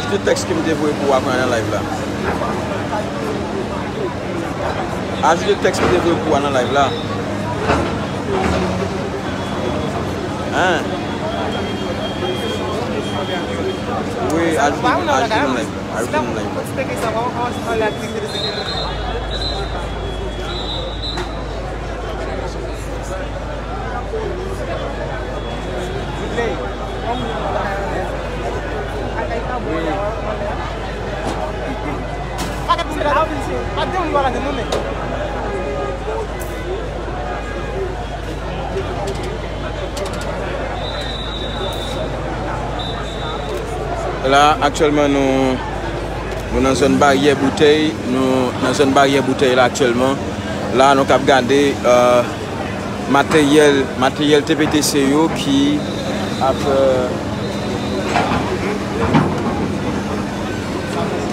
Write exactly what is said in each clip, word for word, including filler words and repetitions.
Ajoute tèks ke m te voye pou w a nan live la. Ajoute tèks ke m te voye pou w a nan live la. Hein? Wi, ajoute, ajoute nan live la. Ajoute nan live la. La, aktyèlman, nou, nou nan zòn Baryè Boutèy. Nou nan zòn Baryè Boutèy la aktyèlman. La, nou k ap gade, euh, materyèl, materyèl T P T C yo ki ap, euh,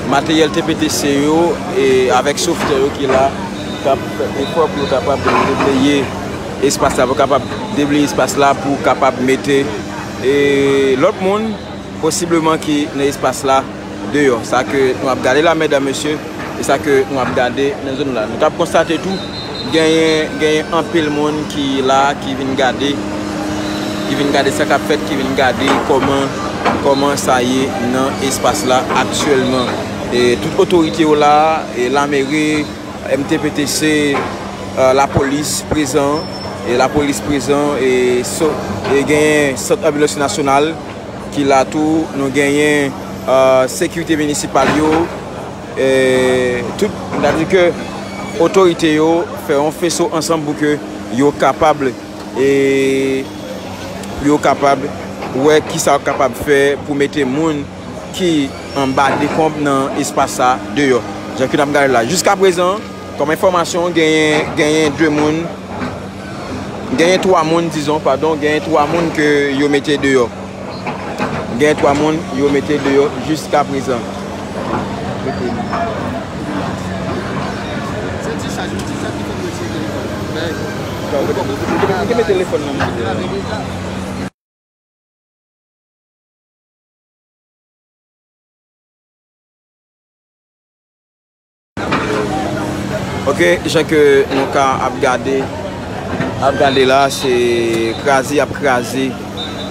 materyèl T P T C yo e avèk sovtè yo ki la, k ap fè efò pou yo kapab debleye espas la, pou kapab debleye espas la, pou kapab mete, e, lòt moun posibleman ki nan espas la deyò. Sa ke nou ap gade la, medam, mesye, e sa ke nou ap gade nan zòn la. Nou t ap konstate tou, genyen, genyen anpil moun ki la, ki vin gade, ki vin gade sa k ap fèt, ki vin gade kòman, kòman sa ye nan espas la aktyèlman. E tout otorite yo la, e lameri, M T P T C, e, lapolis prezan, e lapolis prezan, e so-, e genyen sant anbilans nasyonal ki la tou, nou genyen, e, sekirite minisipal yo, e tout, sètadi ke otorite yo fè yon feso ansanm pou ke yo kapab, e pou yo kapab wè kisa yo kapab fè pou mete moun ki anba dekonb nan espas sa deyò. Jan ke n ap gade la. Jiskaprezan, kòm enfòmasyon, genyen, genyen de moun, genyen twa moun, dizon, padon, genyen twa moun ke yo mete deyò. Genyen twa moun yo mete deyò jiskaprezan. Ou te mete telefòn nan men. Ok, jan ke nou ka ap gade, ap gade la, se kraze y ap kraze,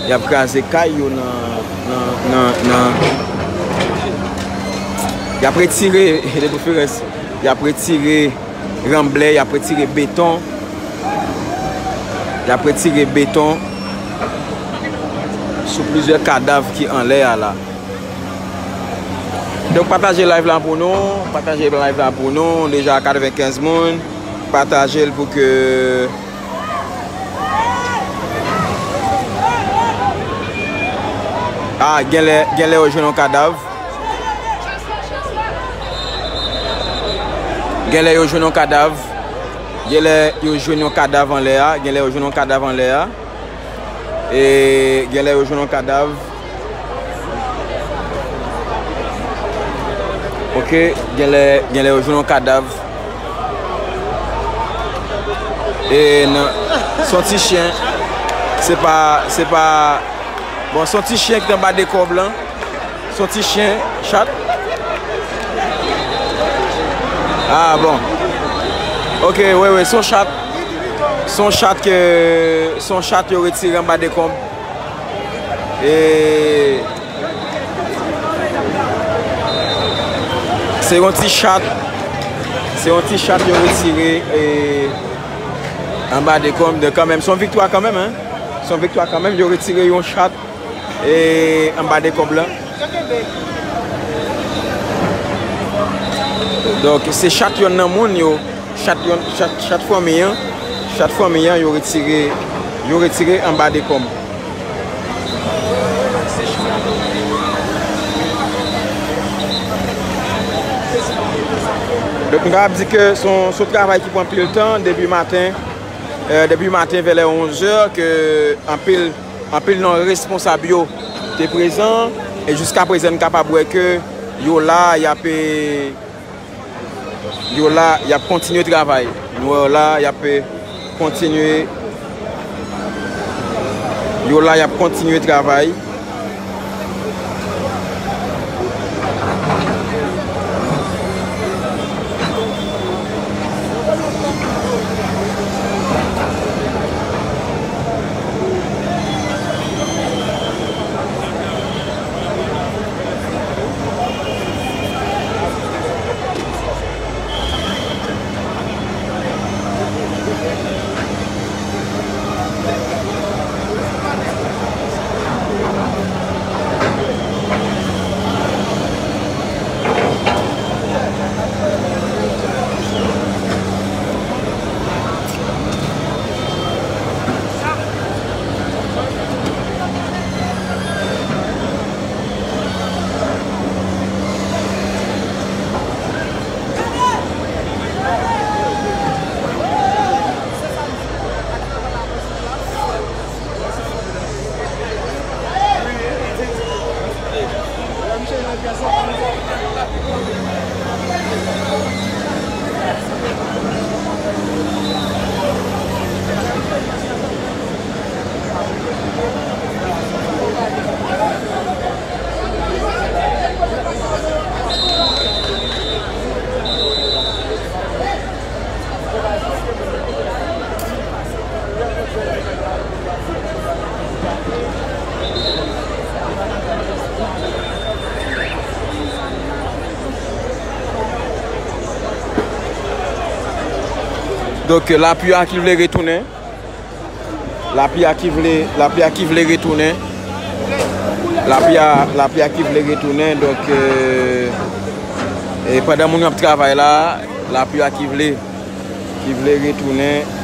y ap kraze kay yo nan, nan, nan, nan, y ap retire, de preferans, y ap retire ranblè, y ap retire beton, y ap retire beton sou plizyè kadav ki anlè a la. Donk, pataje live la pou nou, pataje live la pou nou, deja katrevenkenz moun, pataje l pou ke, ah, genlè, genlè yo jwenn yon kadav. Genlè yo jwenn yon kadav. Genlè yo jwenn yon kadav anlè a. Genlè yo jwenn yon kadav anlè a. E genlè yo jwenn yon kadav. Ok, genlè, genlè yo jwenn yon kadav. E nan, se yon ti chen. Se pa, se pa, bon, se yon ti chen ki t anba dekonb lan. Se yon ti chen, chat. Ah, bon. Ok, wi, wi, se yon chat. Se yon chat ke, se yon chat yo retire anba dekonb. E se yon ti chat. Se yon ti chat yo retire, e, anba dekonb. De kanmenm, se yon viktwa kanmenm, hein. Se yon viktwa kanmenm. Yo retire yon chat e anba dekonb lan. Donk, se chat yonn nan moun yo, chat yonn, chat, chat fanmi an, chat fanmi an, yo retire, yo retire anba dekonb. Donk, m kapab di ke se yon, se yon travay ki pran anpil tan, depi maten, e, depi maten vè lè onz è, ke anpil Anpil nan responsab yo te prezan, e jiskaprezan n kapab wè ke yo la, y ap, e, yo la, y ap kontinye travay. Nou wè yo la, y ap, e, kontinye, yo la, y ap kontinye travay. Donk, lapli a ki vle retounen. Lapli a ki vle, lapli a ki vle retounen. Lapli a, lapli a ki vle retounen. Donk, euh, e pandan moun yo ap travay la, lapli a ki vle, ki vle retounen.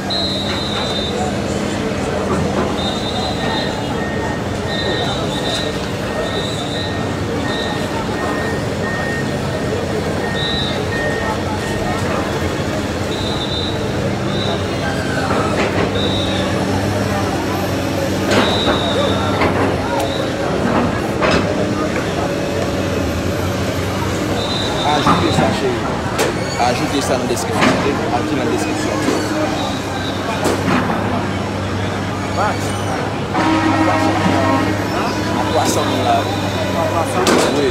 Ajoute sa, cheri. Ajoute sa nan deskripsyon, ok? Al ki nan deskripsyon. Max, a twa san moun la. A twa san moun la? Wi.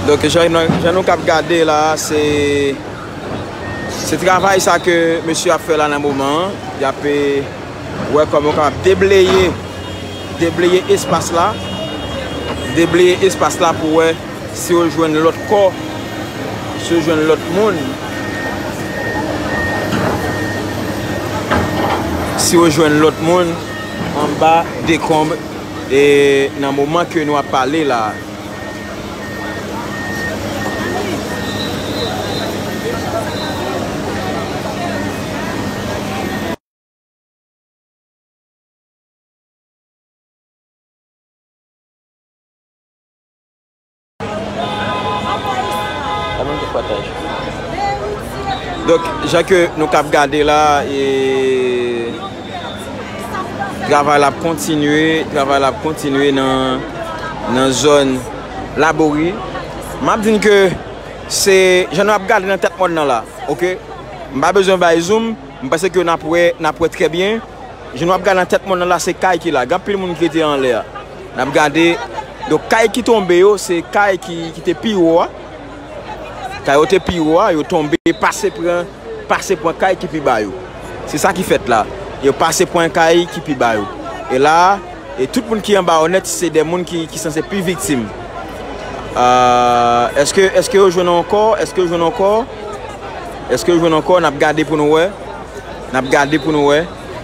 Donk, jan nou, jan nou k ap gade la, se, se travay sa ke mesye ap fè la nan moman an. Y ap, eh, wè kòman yo kapab debleye, debleye espas la, debleye espas la pou wè si yo jwenn lòt kò, si yo jwenn lòt moun, si yo jwenn lòt moun anba dekonb, e nan moman ke nou ap pale la. Donk, jan ke nou k ap gade la, e, travay la ap kontinye, travay la ap kontinye nan, nan zòn Labori. M ap di n ke se jan nou ap gade nan tèt mòn nan la, ok? M pa bezwen bay zoom, m panse ke n ap wè, n ap wè trè byen. Jan nou ap gade nan tèt mòn nan la, se kay ki la. Gen anpil moun ki rete anlè a. N ap gade, donk, kay ki tonbe yo, se kay ki, ki te pi wo a. Kay yo te pi wo a, yo tonbe, pase pran, pase pran kay ki pi ba yo. Se sa ki fèt la. Yo pase pran kay ki pi ba yo. E la, e tout moun ki anba yo nèt, se de moun ki, ki sanse pi viktim. Ah, èske, èske yo jwenn ankò? Èske yo jwenn ankò? Èske yo jwenn ankò? N ap gade pou nou wè. N ap gade pou nou wè.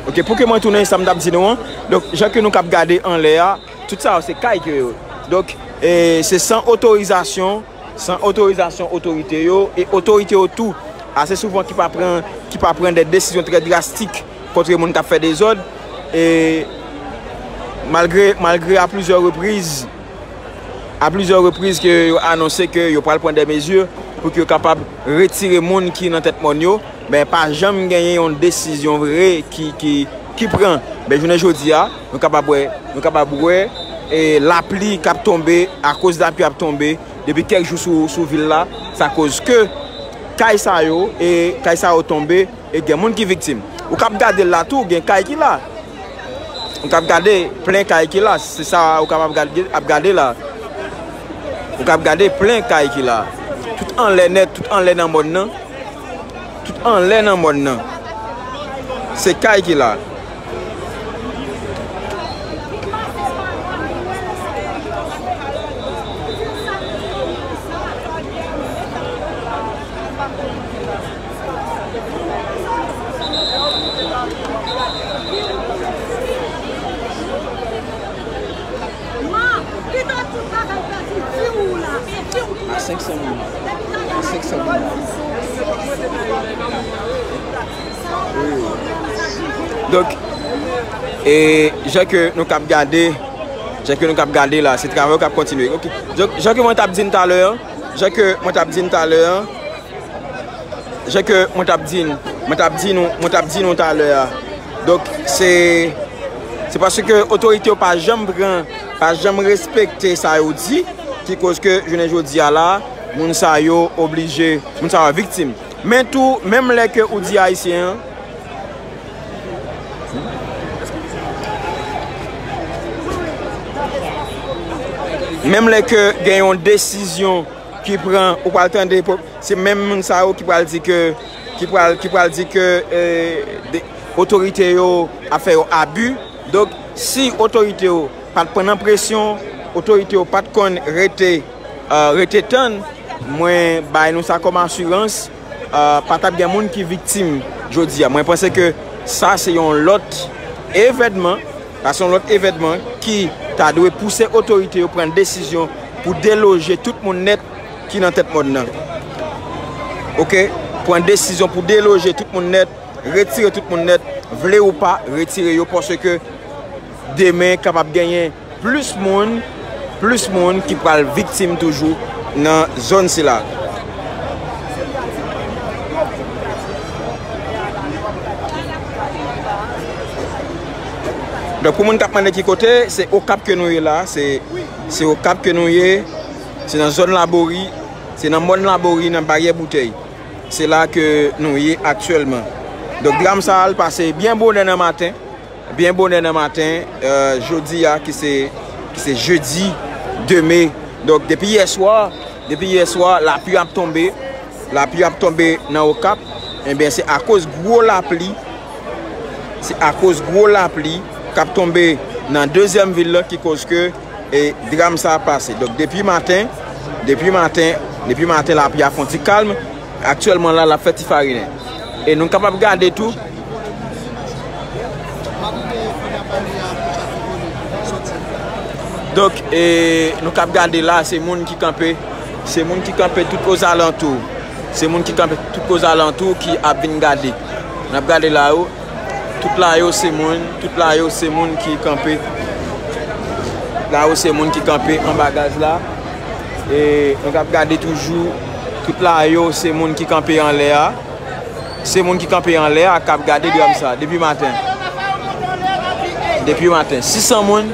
Ok, pou ke mwen tounen sa m t ap di nou an. Donk, jan ke nou k ap gade anlè a, tout sa yo se kay ke yo. Donk, e, se san otorizasyon, san otorizasyon otorite yo, e otorite yo tou, ase souvan ki pa pran, ki pa pran de desizyon trè drastik kont moun k ap fè dezòd. E malgre, malgre a plizyè repriz, a plizyè repriz ke yo anonse ke yo pral pran de mezi pou ke yo kapab retire moun ki nan tèt mòn yo, men pa janm genyen yon desizyon vre ki, ki, ki pran. Men jounen jodi a, nou kapab wè, nou kapab wè, e, lapli k ap tonbe, akoz lapli ap tonbe depi kèk jou sou, sou vil la, sa koz ke kay sa yo, e, kay sa yo tonbe, e gen moun ki viktim. Ou k ap gade l la tou, gen kay ki la. Ou k ap gade plen kay ki la, se sa ou k ap gade, ap gade la. Ou k ap gade plen kay ki la. Tout anlè nèt, tout anlè nan mòn nan. Tout anlè nan mòn nan. Se kay ki la. A senk san moun. A senk san moun. Donk, e, jan ke nou k ap gade, jan ke nou k ap gade la, se travay yo k ap kontinye. Ok. Donk, jan ke mwen t ap di n talè an, jan ke mwen t ap di n talè an, jan ke mwen t ap di n, mwen t ap di nou, mwen t ap di nou talè a. Donk, se, se paske otorite yo pa janm pran, pa janm respekte sa yo di, ki koz ke jounen jodi a la, moun sa yo oblije, moun sa yo viktim. Men tou, menm lè ke ou di Ayisyen an, menm lè ke gen yon desizyon ki pran, ou pral tande, po-, se menm moun sa yo ki pral di ke, ki pral, ki pral di ke, eh, de, otorite yo ap fè yo abi. Donk, si otorite yo pa t pran nan presyon, otorite yo pa t konn rete, euh, rete tann, mwen bay nou sa kòm asirans, euh, pa t ap gen moun ki viktim jodi a. Mwen panse ke sa se yon lòt evènman, sa se yon lòt evènman ki ta dwe pouse otorite yo pran desizyon pou deloje tout moun nèt ki nan tèt mòn nan. Oke? Pran desizyon pou deloje tout moun nèt, retire tout moun nèt, vle ou pa, retire yo, paske demen kapab genyen plis moun, plis moun ki pral viktim toujou nan zòn sila. Donk, pou moun k ap mande ki kote, se Okap ke nou ye la, se, se Okap ke nou ye, se nan zòn Labori, se nan mòn Labori, nan Baryè Boutèy. Se la ke nou ye aktyèlman. Donk, dram sa a, l pase byen bonè nan maten, byen bonè nan maten, euh, jodi a, ki se, ki se jedi de me. Donk, depi yè swa, depi yè swa, lapli ap tonbe, lapli ap tonbe nan Okap. Ebyen, se akoz gwo lapli, se akoz gwo lapli k ap tonbe nan dezyèm vil lan ki koz ke e dram sa a pase. Donk, depi maten, depi maten, depi maten, lapli a fè yon ti kalm. Aktyèlman la, l ap fè ti farinen. E nou kapab gade tou. Donk, e nou kap gade la, se moun ki kanpe, se moun ki kanpe tout ozalantou. Se moun ki kanpe tout ozalantou ki ap vin gade. N ap gade la yo. Tout la yo se moun, tout la yo se moun ki kanpe. La yo se moun ki kanpe anba gaz la. E nou k ap gade toujou, tout la yo se moun ki kanpe anlè a. Se moun ki kanpe anlè a k ap gade dram sa depi maten. Depi maten. Sisan moun,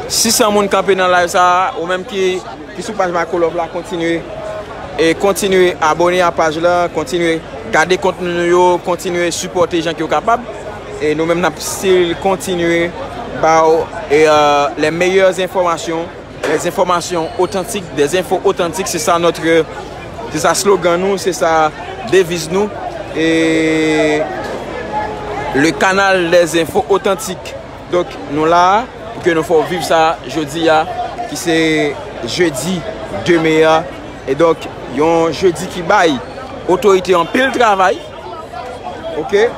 sisan moun kanpe nan live sa a, ou menm ki ki sou paj Marco Love la, kontinye, e kontinye abòne a paj la, kontinye gade kontni nou yo, kontinye sipòte jan ke w kapab. E nou menm n ap still kontinye ba w, e, euh, les meilleures informations, les informations authentiques, des infos authentiques, c'est ça notre, c'est ça slogan nou, c'est ça devise nou. E le canal des infos authentiques. Donk, nou la pou ke nou fè w viv sa jodi a, ki se jedi de me a. E donk, yon jedi ki bay otorite anpil travay. Oke?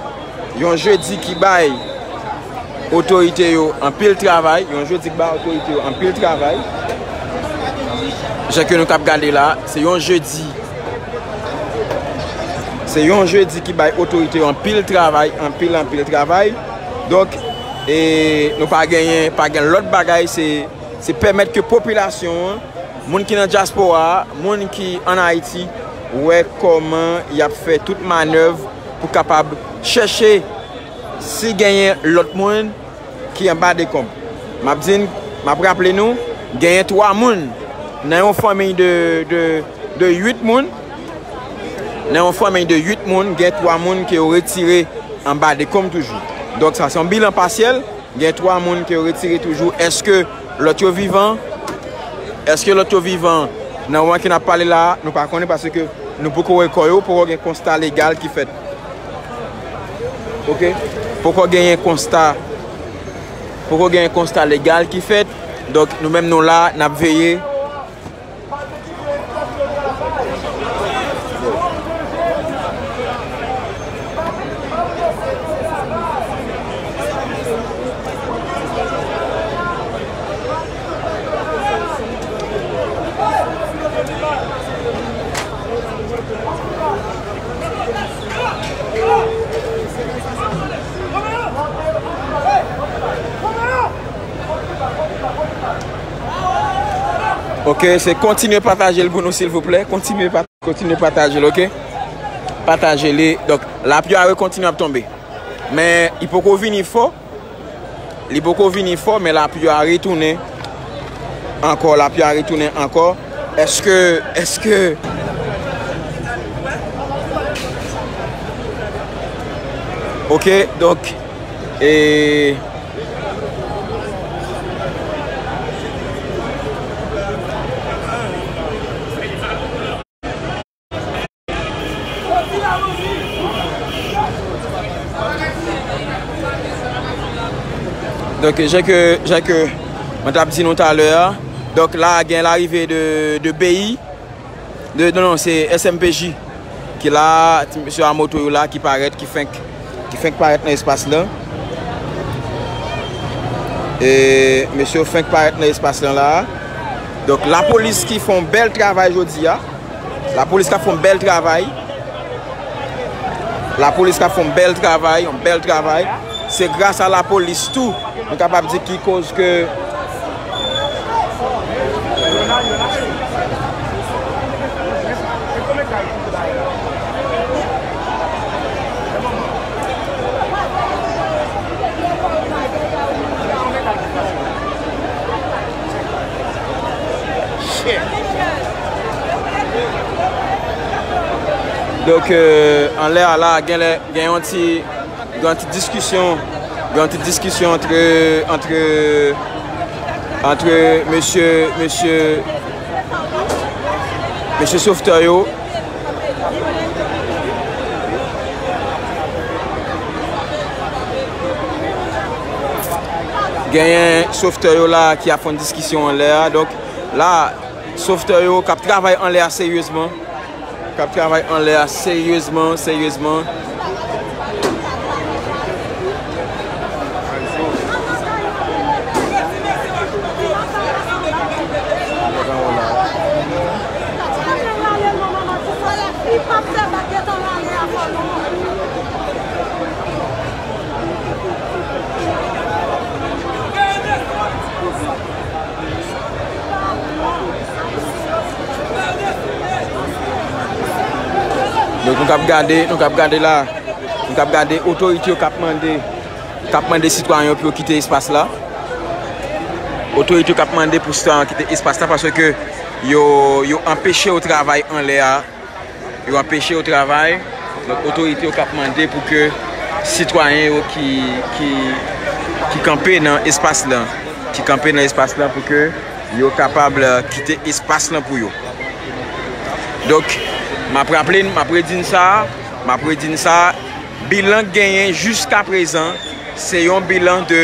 Yon jedi ki bay otorite yo anpil travay. Yon jedi ki bay otorite yo anpil travay. Jan ke nou k ap gade la, se yon jedi. Se yon jedi ki bay otorite yo anpil travay, anpil, anpil travay. Donk, e nou pa genyen, pa gen lòt bagay, se, se pèmèt ke popilasyon an, moun ki nan dyaspora a, moun ki ann Ayiti, wè kòman y ap fè tout manèv pou kapab chèche si genyen lòt moun ki anba dekonb. M ap di n, m ap raple nou, genyen twa moun nan yon fanmiy de, de, de uit moun. Nan yon fanmiy de uit moun, gen twa moun ke yo retire anba dekonb toujou. Donk, sa se yon bilan pasyèl. Gen twa moun ke yo retire toujou. Èske lòt yo vivan? Èske lòt yo vivan? Nan moman ke n ap pale la a, nou pa konnen paske nou poko wè kò yo, poko gen konsta legal ki fèt. Oke? Poko genyen konsta, poko genyen konsta legal ki fèt. Donk, nou menm nou la, n ap veye. Oke, se kontinye pataje l pou nou, silvouplè. Kontinye pa-, kontinye pataje l, oke? Pataje li. Donk, lapli a rekontinye ap tonbe. Men, li poko vini fò. Li poko vini fò, men lapli a retounen ankò. Lapli a retounen ankò. Èske, èske, oke, donk, e, Donk, jan ke, jan ke mwen t ap di nou talè a, Donk la gen larive de, de B I, de, non, non, se S M P J ki la, ti mesye a moto yo la ki parèt, ki fenk, ki fenk parèt nan espas lan. E mesye yo fenk parèt nan espas lan la. Donk lapolis ki fè yon bèl travay jodi a. Lapolis k ap fè yon bèl travay. Lapolis k ap fè yon bèl travay, yon bèl travay. Se gras a lapolis tou, nou kapab di ki koz ke Donk, euh, anlè a la, genlè gen yon ti, gen yon ti diskisyon, gen yon ti diskisyon antre, antre, antre mesye, mesye, mesye softè yo. Genyen softè yo la ki ap fè yon diskisyon anlè a. Donk, la, softè yo k ap travay anlè a seryezman. K ap travay anlè a seryezman, seryezman. Donk, nou k ap gade, nou k ap gade la. Nou k ap gade otorite yo k ap mande, k ap mande sitwayen yo pou yo kite espas la. Otorite yo k ap mande pou sitwayen yo kite espas la paske yo, yo anpeche yo travay anlè a. Yo anpeche yo travay. Donk, otorite yo k ap mande pou ke sitwayen yo ki, ki, ki kanpe nan espas lan, ki kanpe nan espas lan pou ke yo kapab, euh, kite espas lan pou yo. Donk, m ap raple n, m ap redi n sa, m ap redi n sa, bilan k genyen jiskaprezan, se yon bilan de,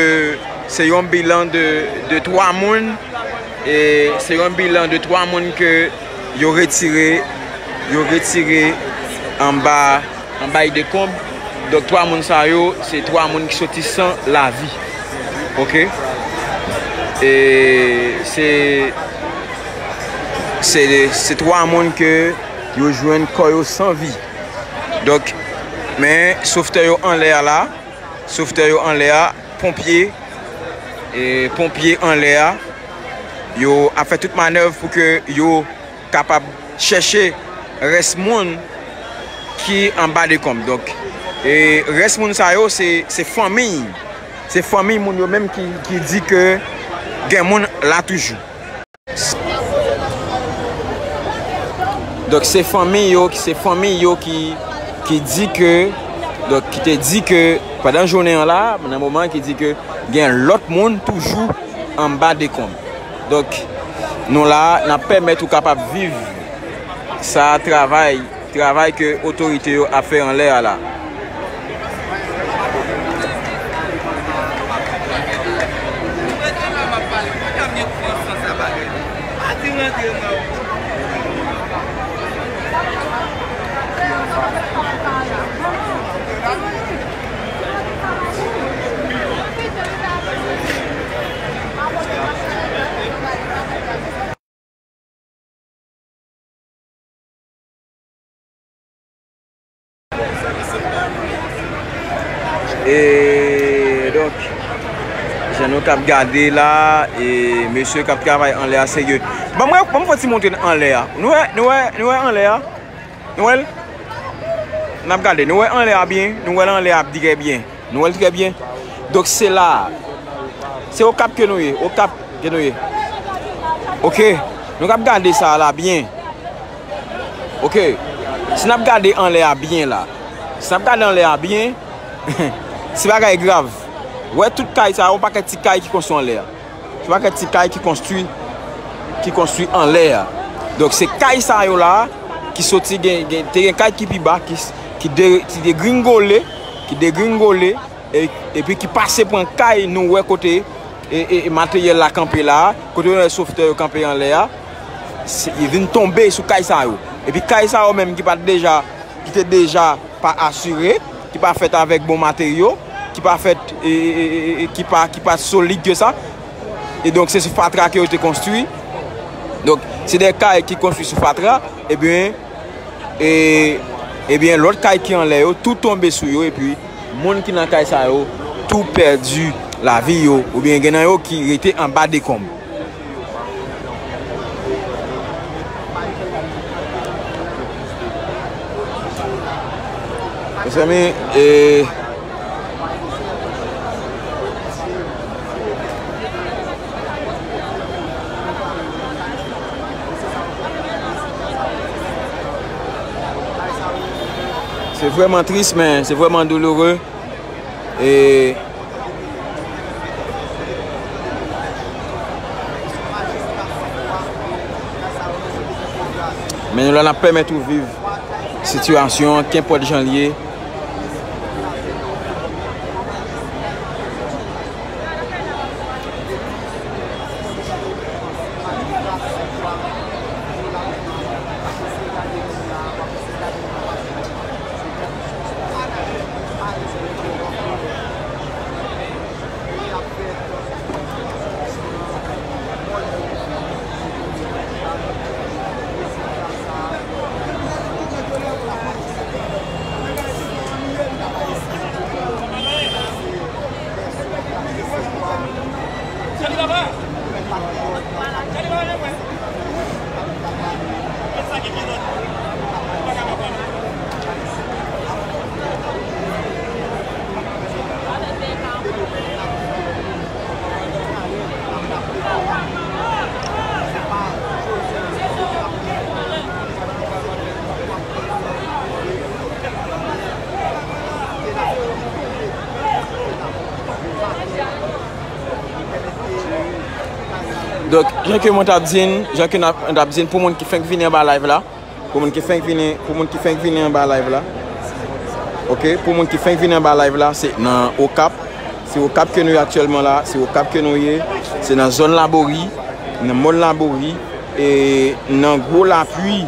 se yon bilan de, de twa moun, e se yon bilan de twa moun ke yo retire, yo retire anba, anba dekonb. Donk, twa moun sa yo, se twa moun ki soti san lavi. Oke? E se, se, se twa moun ke yo jwenn kò yo san vi. Donk, men softè yo anlè a la, softè yo anlè a, ponpye, e ponpye anlè a, yo ap fè tout manèv pou ke yo kapab chèche rès moun ki anba dekonb. Donk, e rès moun sa yo, se, se fanmi, se fanmi moun yo menm ki, ki di ke gen moun la toujou. Donk, se fanmi yo, se fanmi yo ki, ki di ke, donk, ki te di ke pandan jounen an la, nan moman ki di ke gen lòt moun toujou anba dekonb. Donk, nou la, n ap pèmèt ou kapab viv sa travay, travay ke otorite yo ap fè anlè a la. E donk, jan nou t ap gade la, e mesye k ap travay anlè a serye. Ban mwen, ban m fè ti montre n anlè a. Nou wè, nou wè, nou wè anlè a? Nou wè l? N ap gade. Nou wè anlè a byen? Nou wè l anlè a trè byen. Nou wè l trè byen? Donk, se la. Se Okap ke nou ye. Okap ke nou ye. Oke. Nou k ap gade sa la byen. Oke. Si n ap gade anlè a byen la. Si n ap gade anlè a byen, se bagay grav. Wè tout kay sa yo, yon pakèt ti kay ki konstwi anlè a. Se pa kèk ti kay ki konstwi, ki konstwi anlè a. Donk, se kay sa yo la ki soti gen, gen, te gen kay ki pi ba, ki, ki de, ki degringole, ki degringole, e, epi ki pase pran kay nou wè kote, e, e, e materyèl la kanpe la, kote nou wè sovtè yo kanpe anlè a, se, yo vin tonbe sou kay sa yo. Epi kay sa yo menm ki pa t deja, ki te deja pa asire, ki pa fèt avèk bon materyo, ki pa fèt, e, e, e, e, ki pa, ki pa solid ke sa. E donk, se sou fatra ke yo te konstwi. Donk, se de kay ki konstwi sou fatra, ebyen, e, ebyen, lòt kay ki anlè yo, tou tonbe sou yo, epi moun ki nan kay sa yo, tou pèdi lavi yo, oubyen gen nan yo ki rete anba dekonb. Mezanmi, e, se vrèman tris, men se vrèman douloure. E Men nou la, n ap pèmèt ou viv sitiyasyon an, kenpòt jan l ye. Donk, jan ke mwen t ap di n, jan ke n ap, n ap di n, pou moun ki fenk vini anba live la, pou moun ki fenk vini, pou moun ki fenk vini anba live la, oke, pou moun ki fenk vini anba live la, se nan Okap, se Okap ke nou ye aktyèlman la, se Okap ke nou ye, se nan zòn Labori, nan mòn Labori, e nan gwo lapli,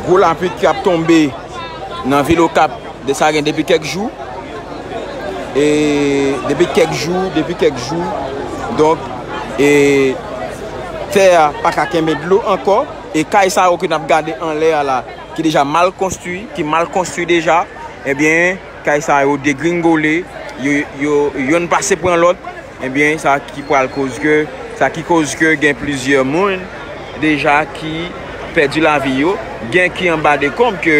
gwo lapli ki ap tonbe nan vil Okap, de sa gen depi kèk jou. E depi kèk jou, depi kèk jou. Donk, e tè a pa ka kenbe dlo ankò. E kay sa yo ke n ap gade anlè a la, ki deja mal konstwi, ki mal konstwi deja, ebyen, kay sa yo degringole, yo, yo, yonn pase pran lòt. Ebyen, sa ki pral koz ke, sa ki koz ke gen plizyè moun deja ki pèdi lavi yo, gen ki anba dekonb ke,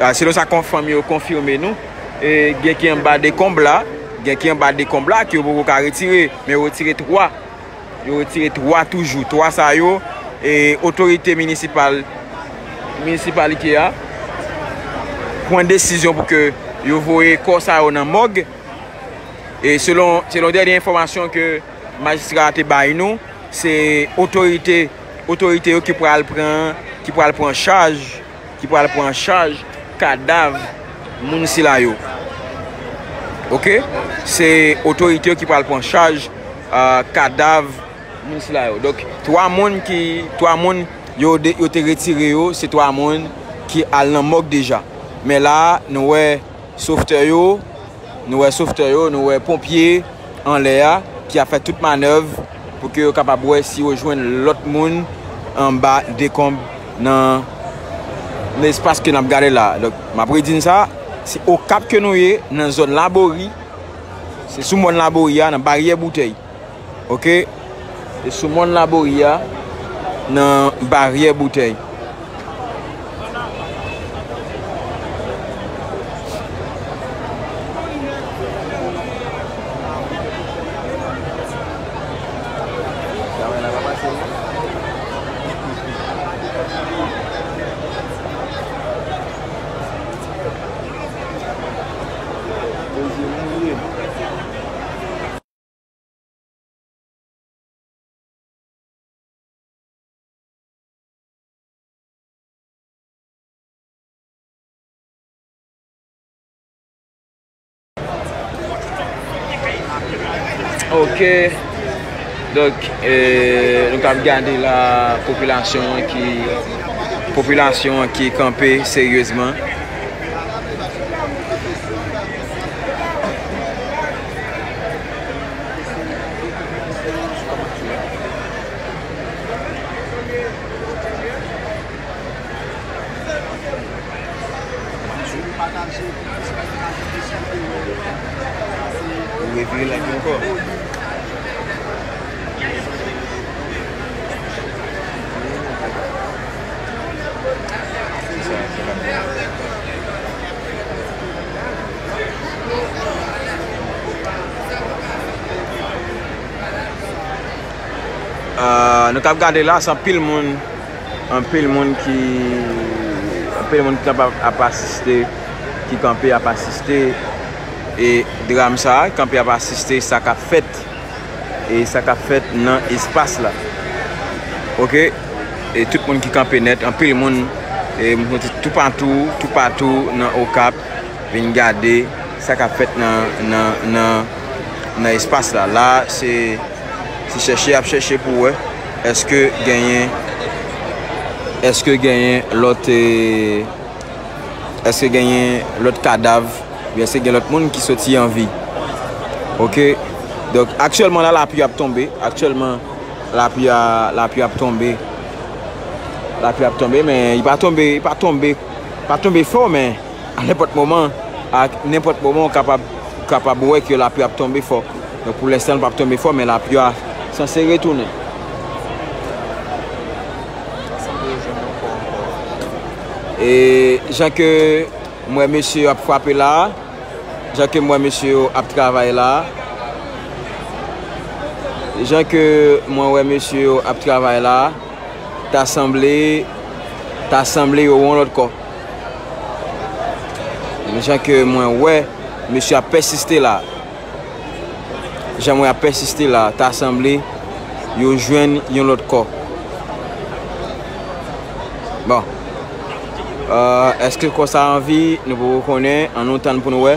a, selon sa kon fanmi yo konfime nou, e gen ki anba dekonb la, gen ki anba dekonb la ke yo poko ka retire, men yo retire twa. Yo retire twa toujou. Twa sa yo, e otorite minisipal, minisipalite a pran desizyon pou ke yo voye kò sa yo nan mòg. E selon, selon dènye enfòmasyon ke majistra a te bay nou, se otorite, otorite yo ki pral pran, ki pral pran chaj, ki pral pran chaj kadav moun sila yo. Oke? Se otorite yo ki pral pran chaj, a, kadav moun sila yo. Donk, twa moun ki, twa moun yo de, yo te retire yo, se twa moun ki al nan mòg deja. Men la, nou wè sovtè yo, nou wè sovtè yo, nou wè ponpye anlè a ki ap fè tout manèv pou ke yo kapab wè si yo jwenn lòt moun anba dekonb nan, nan espas ke n ap gade la. Donk, m ap redi n sa, se Okap ke nou ye, nan zòn Labori. Se sou mòn Labori a, nan Baryè Boutèy. Oke? E sou mòn Labori a, nan Baryè Boutèy. Ok. Donk, eh, nou k ap gade la, popilasyon an ki, popilasyon an ki kanpe seryezman. Ou revire like ankò. Ah, nou k ap gade la, se anpil moun, anpil moun ki, anpil moun ki kanpe ap, ap asiste, ki kanpe ap asiste, e dram sa, kanpe ap asiste sa k ap fèt, e sa k ap fèt nan espas la. Oke? E tout moun ki kanpe nèt, anpil moun, e m santi toupatou, toupatou nan Okap, vin gade sa k ap fèt nan, nan, nan, nan espas la. La, se, se chèche y ap chèche pou wè èske genyen, èske genyen lòt, eh, èske genyen lòt kadav, oubyen èske gen lòt moun ki soti an vi. Oke? Donk, aktyèlman la, lapli ap tonbe. Aktyèlman, lapli a, lapli ap tonbe. Lapli ap tonbe, men li pa tonbe, li pa tonbe, pa tonbe fò, men a nenpòt moman, a nenpòt moman, w kapab, kapab wè ke lapli ap tonbe fò. Donk, pou lenstan, l p ap tonbe fò, men lapli a sanse retounen. E jan ke m wè mesye yo ap frape la, jan ke m wè mesye yo ap travay la, jan ke mwen wè mesye yo ap travay la, ta sanble, ta sanble yo yon lòt kò. Jan ke mwen wè mesye ap pèsiste la, jan mwen ap pèsiste la, ta sanble yo jwenn yon lòt kò. Bon. Euh, èske kò sa an vi? Nou poko konnen. Ann nou tann pou nou wè.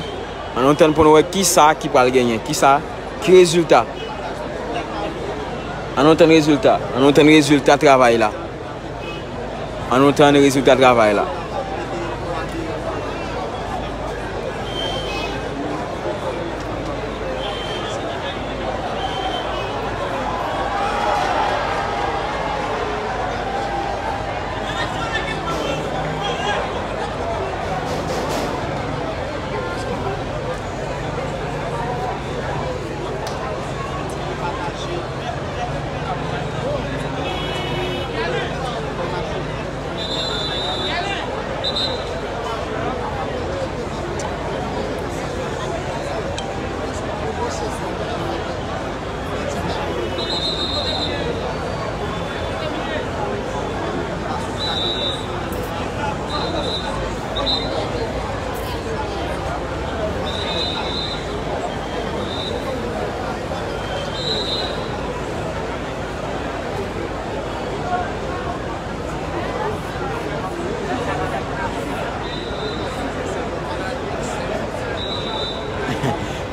Ann nou tann pou nou wè kisa ki pral genyen. Kisa? Ki rezilta? Ann nou tann rezilta. Ann nou tann rezilta travay la. Ann nou tann rezilta travay la.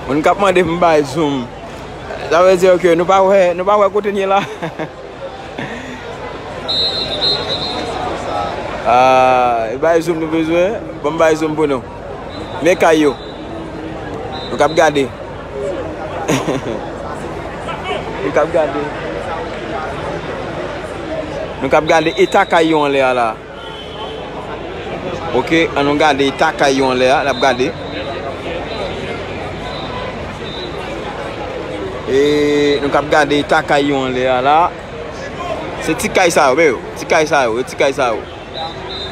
Moun k ap mande m bay zoom. Sa vle di ke nou pa wè, nou pa wè kote n ye la. Ah, e bay zoom nou bezwen. Ban m bay zoom pou nou. Men kay yo. Nou k ap gade. Nou k ap gade. Nou k ap gade eta kay yo anlè a la. Oke, ann nou gade eta kay yo anlè a, n ap gade. E nou k ap gade eta kay yo anlè a la. Se ti kay sa yo, men yo. Ti kay sa yo, e ti kay sa yo.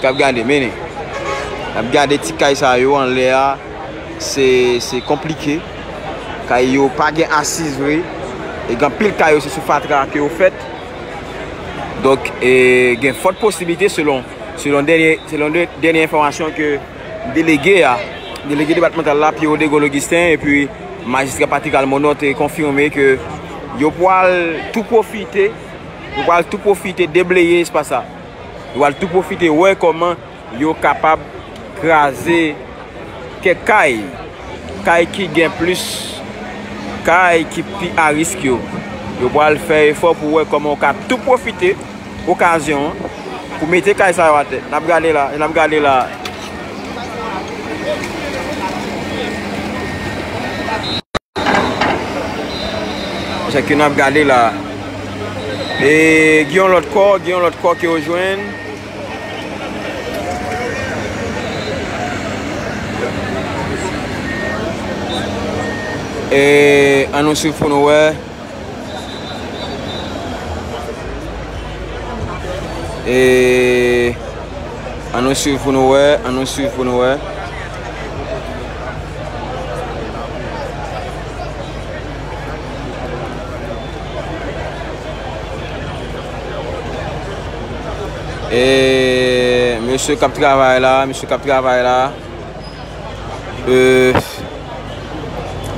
K ap gade, mennen. N ap gade ti kay sa yo anlè a. Se, se konplike. Kay yo pa gen asiz vre. E gen anpil kay yo se sou fatra ke yo fèt. Donk, e, gen fòt posiblite selon, selon dènye, selon de, dènye enfòmasyon ke delege a, delege depatmantal la, Pierre Rodrigo Laugustin, epi majistra Patrick Almonod te konfime ke yo pral tou pwofite, yo pral tou pwofite debleye espas sa. Yo pral tou pwofite wè kòman yo kapab kraze kèk kay, kay ki gen plis, kay ki pi a risk yo. Yo pral fè efò pou wè kòman yo ka tou pwofite okazyon an pou mete kay sa yo atè. N ap gade la, n ap gade la. Sa ke n ap gade la. E gen yon lòt kò, gen yon lòt kò ke yo jwenn. E ann nou swiv pou nou wè. E ann nou swiv pou nou wè, ann nou swiv pou nou wè. E mesye k ap travay la, mesye k ap travay la. E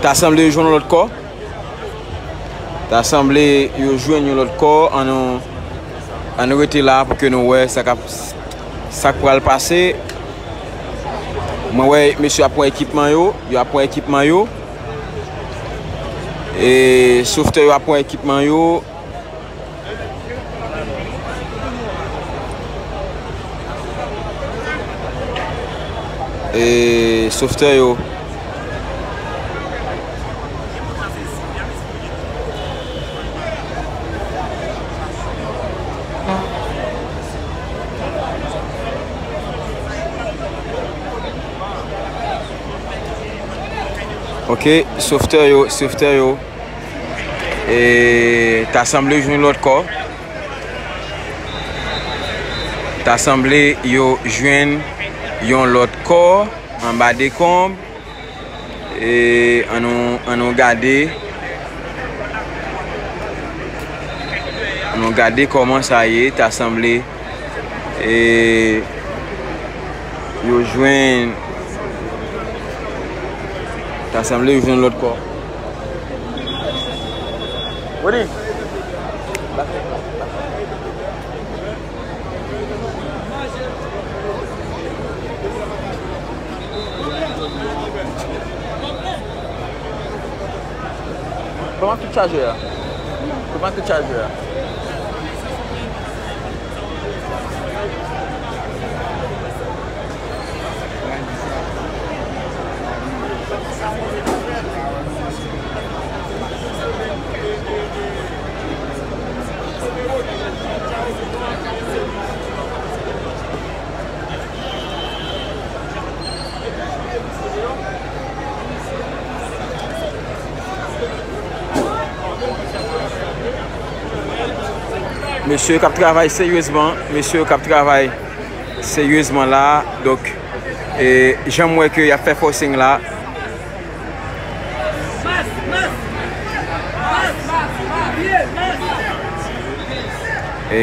ta sanble yo jwenn yon lòt kò. Ta sanble yo jwenn yon lòt kò. Ann nou, ann nou rete la pou ke nou wè sa k ap, sa k pral pase. Mwen wè mesye ap pran ekipman yo, yo ap pran ekipman yo. E softè yo ap pran ekipman yo. E softè yo. Ok, softè yo, softè yo. E ta sanble jwenn lòt kò. Ta sanble yo jwenn yon lòt kò anba dekonb. E ann nou, ann nou gade. Ann nou gade kòman sa ye. Ta sanble, e, yo jwenn, ta sanble yo jwenn lòt kò. Rodi. Ban m tout chajè a. Ban m tout chajè a. Mesye k ap travay seryezman, mesye k ap travay seryezman la. Donk, e, jan m wè ke y ap fè forcing la. E,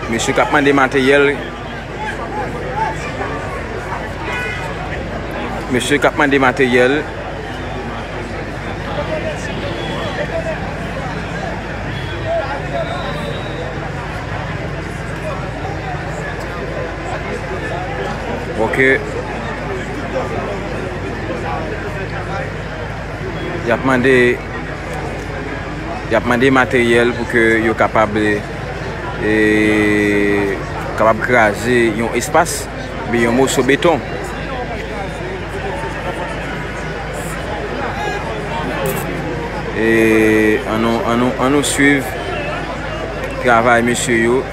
mesye k ap mande materyèl. Mesye k ap mande materyèl. Ok. Y ap mande, y ap mande materyèl pou ke yo kapab, e, kapab kraze yon espas, oubyen yon moso beton. E ann nou, ann nou, ann nou swiv travay mesye yo.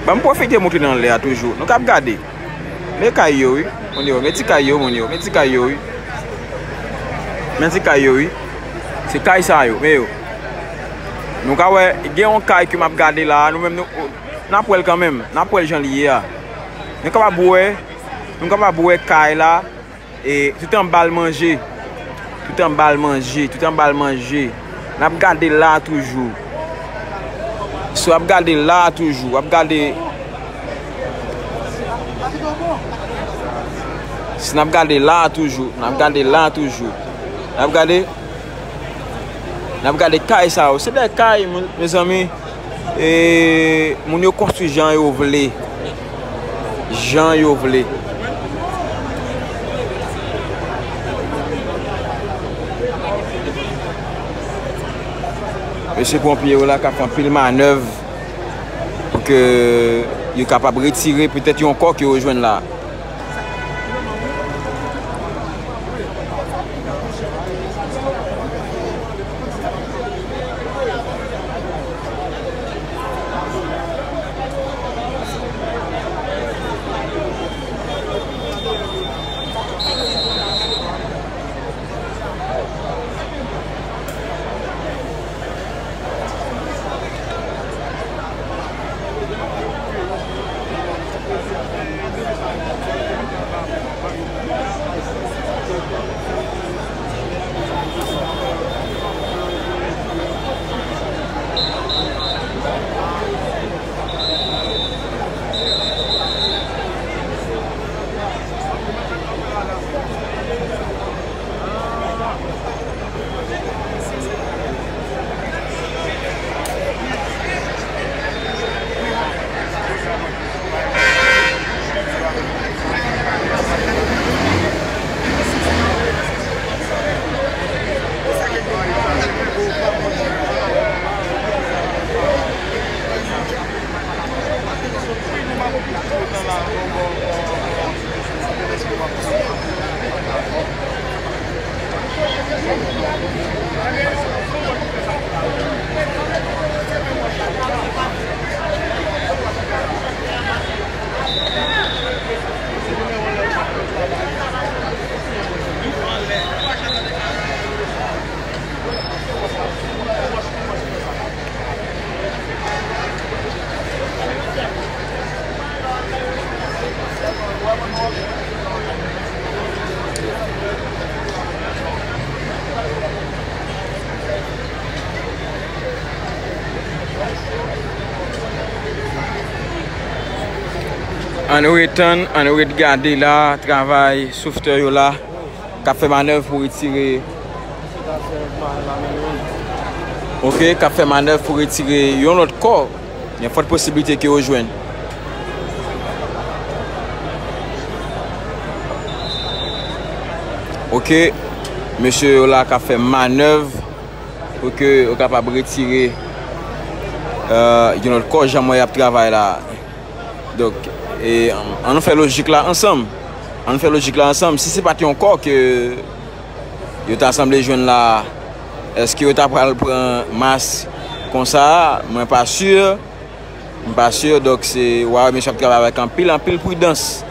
Ban m pwofite montre nan lè a toujou. Nou k ap gade. Men kay yo, wi. Moun yo, men ti kay yo, moun yo, men ti kay yo, wi. Men ti kay yo, wi. Se kay sa yo, men yo. Nou ka wè, gen yon kay ke m ap gade la, nou menm nou, n ap wè l kanmenm, n ap wè l jan li ye a. Nou kapab wè, nou kapab wè kay la, e tout anba l manje. Tout anba l manje, tout anba l manje. N ap gade la toujou. Si w ap gade la toujou, w ap gade. Si n ap gade la toujou, n ap gade la toujou. N ap gade, n ap gade kay sa yo. Se de kay, mezanmi. E moun yo konstwi jan yo vle. Jan yo vle. Mesye ponpye yo la k ap fè anpil manèv pou ke yo kapab retire petèt yon kò ke yo jwenn la. Ann ret tann, ann ret gade la, travay softè yo la. K ap fè manèv pou retire. Ok, k ap fè manèv pou retire yon lòt kò. Gen fòt posiblite ke yo jwenn. Ok, mesye yo la k ap fè manèv pou ke yo kapab retire, euh, yon lòt kò, jan m wè y ap travay la. Donk, e, ann fè lojik la ansanm. Ann fè lojik la ansanm. Si se pa t yon kò ke yo ta sanble jwenn la, èske yo ta pral pran mas konsa? Mwen pa si. M pa si. Donk, se, w a wè mesye ap travay avèk anpil, anpil pridans.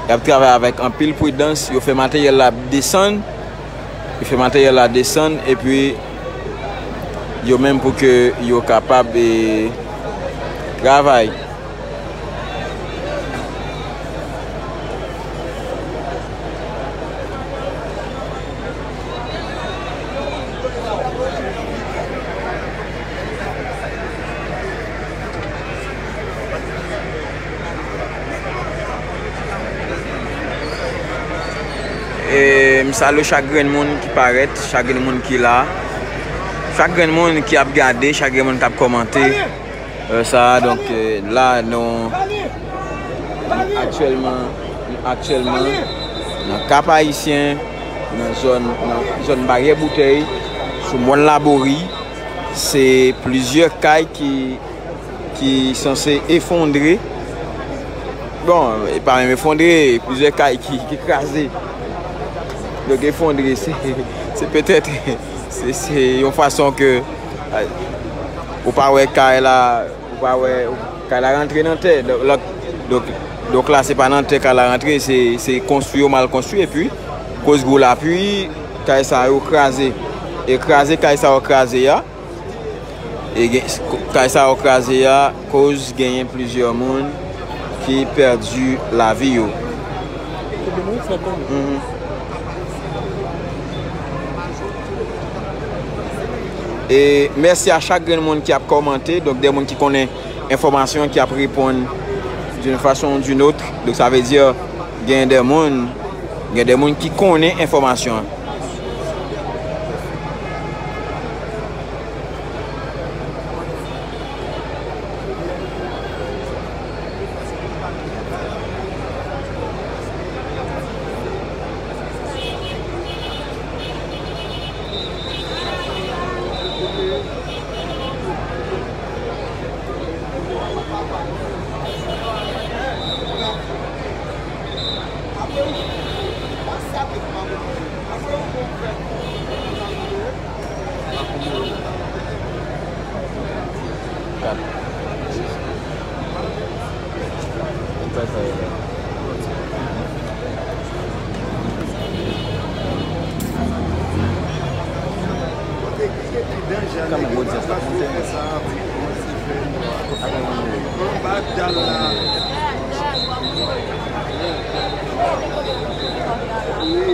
Y ap travay avèk anpil pridans. Yo fè materyèl la desann. Yo fè materyèl la desann. Epi, yo menm pou ke yo kapab, e, travay. E, m salye chak grenn moun ki parèt, chak grenn moun ki la, chak grenn moun ki ap gade, chak grenn moun k ap kòmante. Euh, sa, donk, euh, la, nou, nou aktyèlman, nou aktyèlman nan Kap Ayisyen, nan zòn, nan zòn Baryè Boutèy, sou Mòn Labori. Se plizyè kay ki, ki sanse efondre. Bon, e pa menm efondre, plizyè kay ki, ki kraze. Donk, efondre, se, se petèt, se, se yon fason ke, euh, ou pa wè kay la, ou pa wè, kay la rantre nan tè. Donk, donk, donk, donk la, se pa nan tè kay la rantre, se, se konstwi yo mal konstwi, epi koz gwo lapli, kay sa yo kraze. E kraze kay sa yo kraze a, e gen, kay sa yo kraze a, koz genyen plizyè moun ki pèdi lavi yo. Mhm. E mèsi a chak grenn moun ki ap kòmante, donk de moun ki konnen enfòmasyon, ki ap reponn d'une façon ou d'une autre. Donk sa vle di gen de moun, gen de moun ki konnen enfòmasyon an. Kanmenm, odyans la monte. Anba dal la. Wi,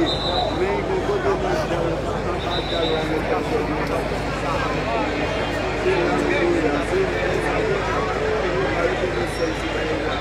men yon kote nan dal, anba dal la, yo ka fè yon bagay. Se la nou ye la, se, se sa yo ka fè, yo ka rete nan sèl ti bagay la.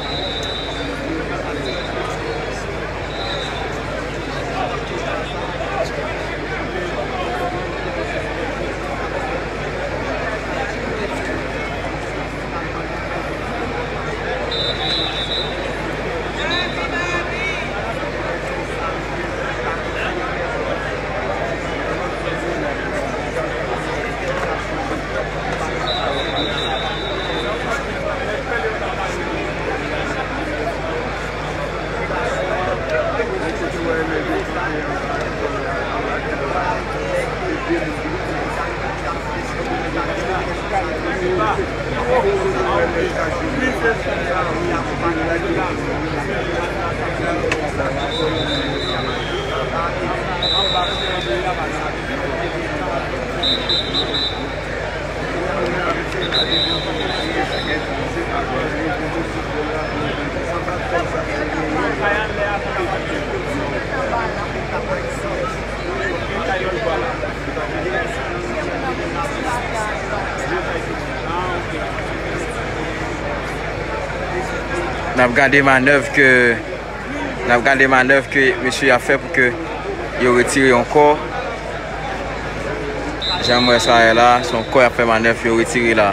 N ap gade manèv ke, n ap gade manèv ke mesye ap fè pou ke yo retire yon kò. Jan m wè sa ye la, se yon kò y ap fè manèv pou yo retire la.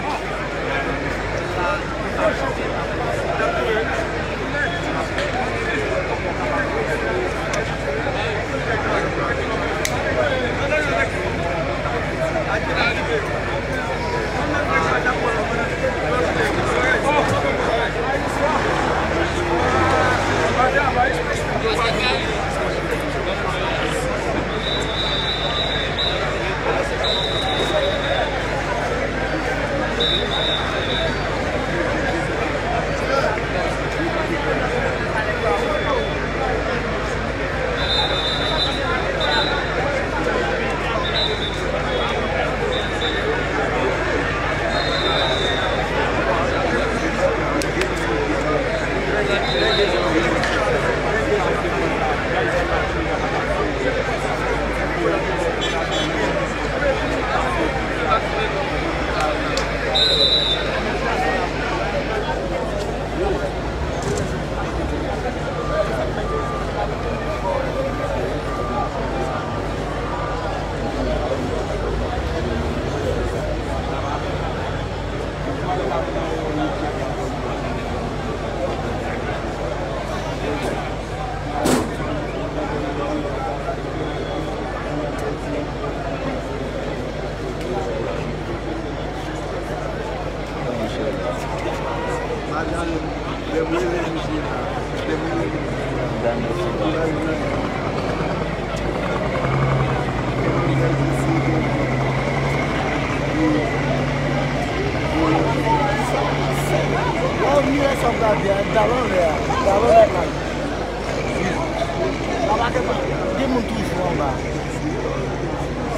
Gen moun toujou anba.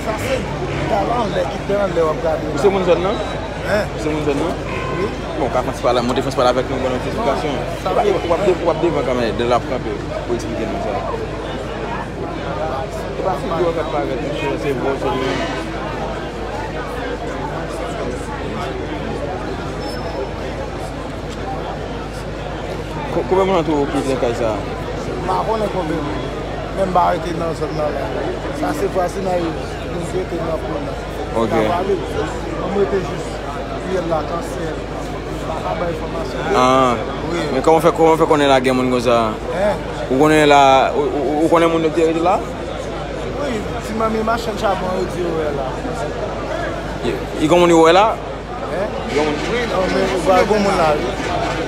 Sa se dal anlè ki te anlè w ap gade la. Ou se moun zòn nan? Hein? Ou se moun zòn nan? Wi. Bon, w ka fè yon ti pale, montre fè yon ti pale avèk nou, ban nou ti esplikasyon. Sa vle di w ap de-, w ap devan kanmenm, de la ap kanpe pou eksplike nou sa. Se pa figi w k ap parèt, mesye, se vwa w sèlman. Ko-, konbyen moun an tou ki te nan kay sa a? M pa konnen konbyen moun. Men m pa rete nan zòn nan la. Sa se vwazinay moun ki rete nan kwen nan. Ok. Ka pale. Mwen m rete jis riyèl la, kansyèl. M pa ka bay enfòmasyon. Ah. Wi. Men kòman w fè, kòman w fè konnen la gen moun konsa? Hein? Ou konnen la, ou, ou, ou konnen moun yo ki te rete la? Wi, ti manmi machann chabon yo di yo wè la. Li, li gen moun yo wè la? Hein? Gen moun. Non, men ou pa gon moun la, wi.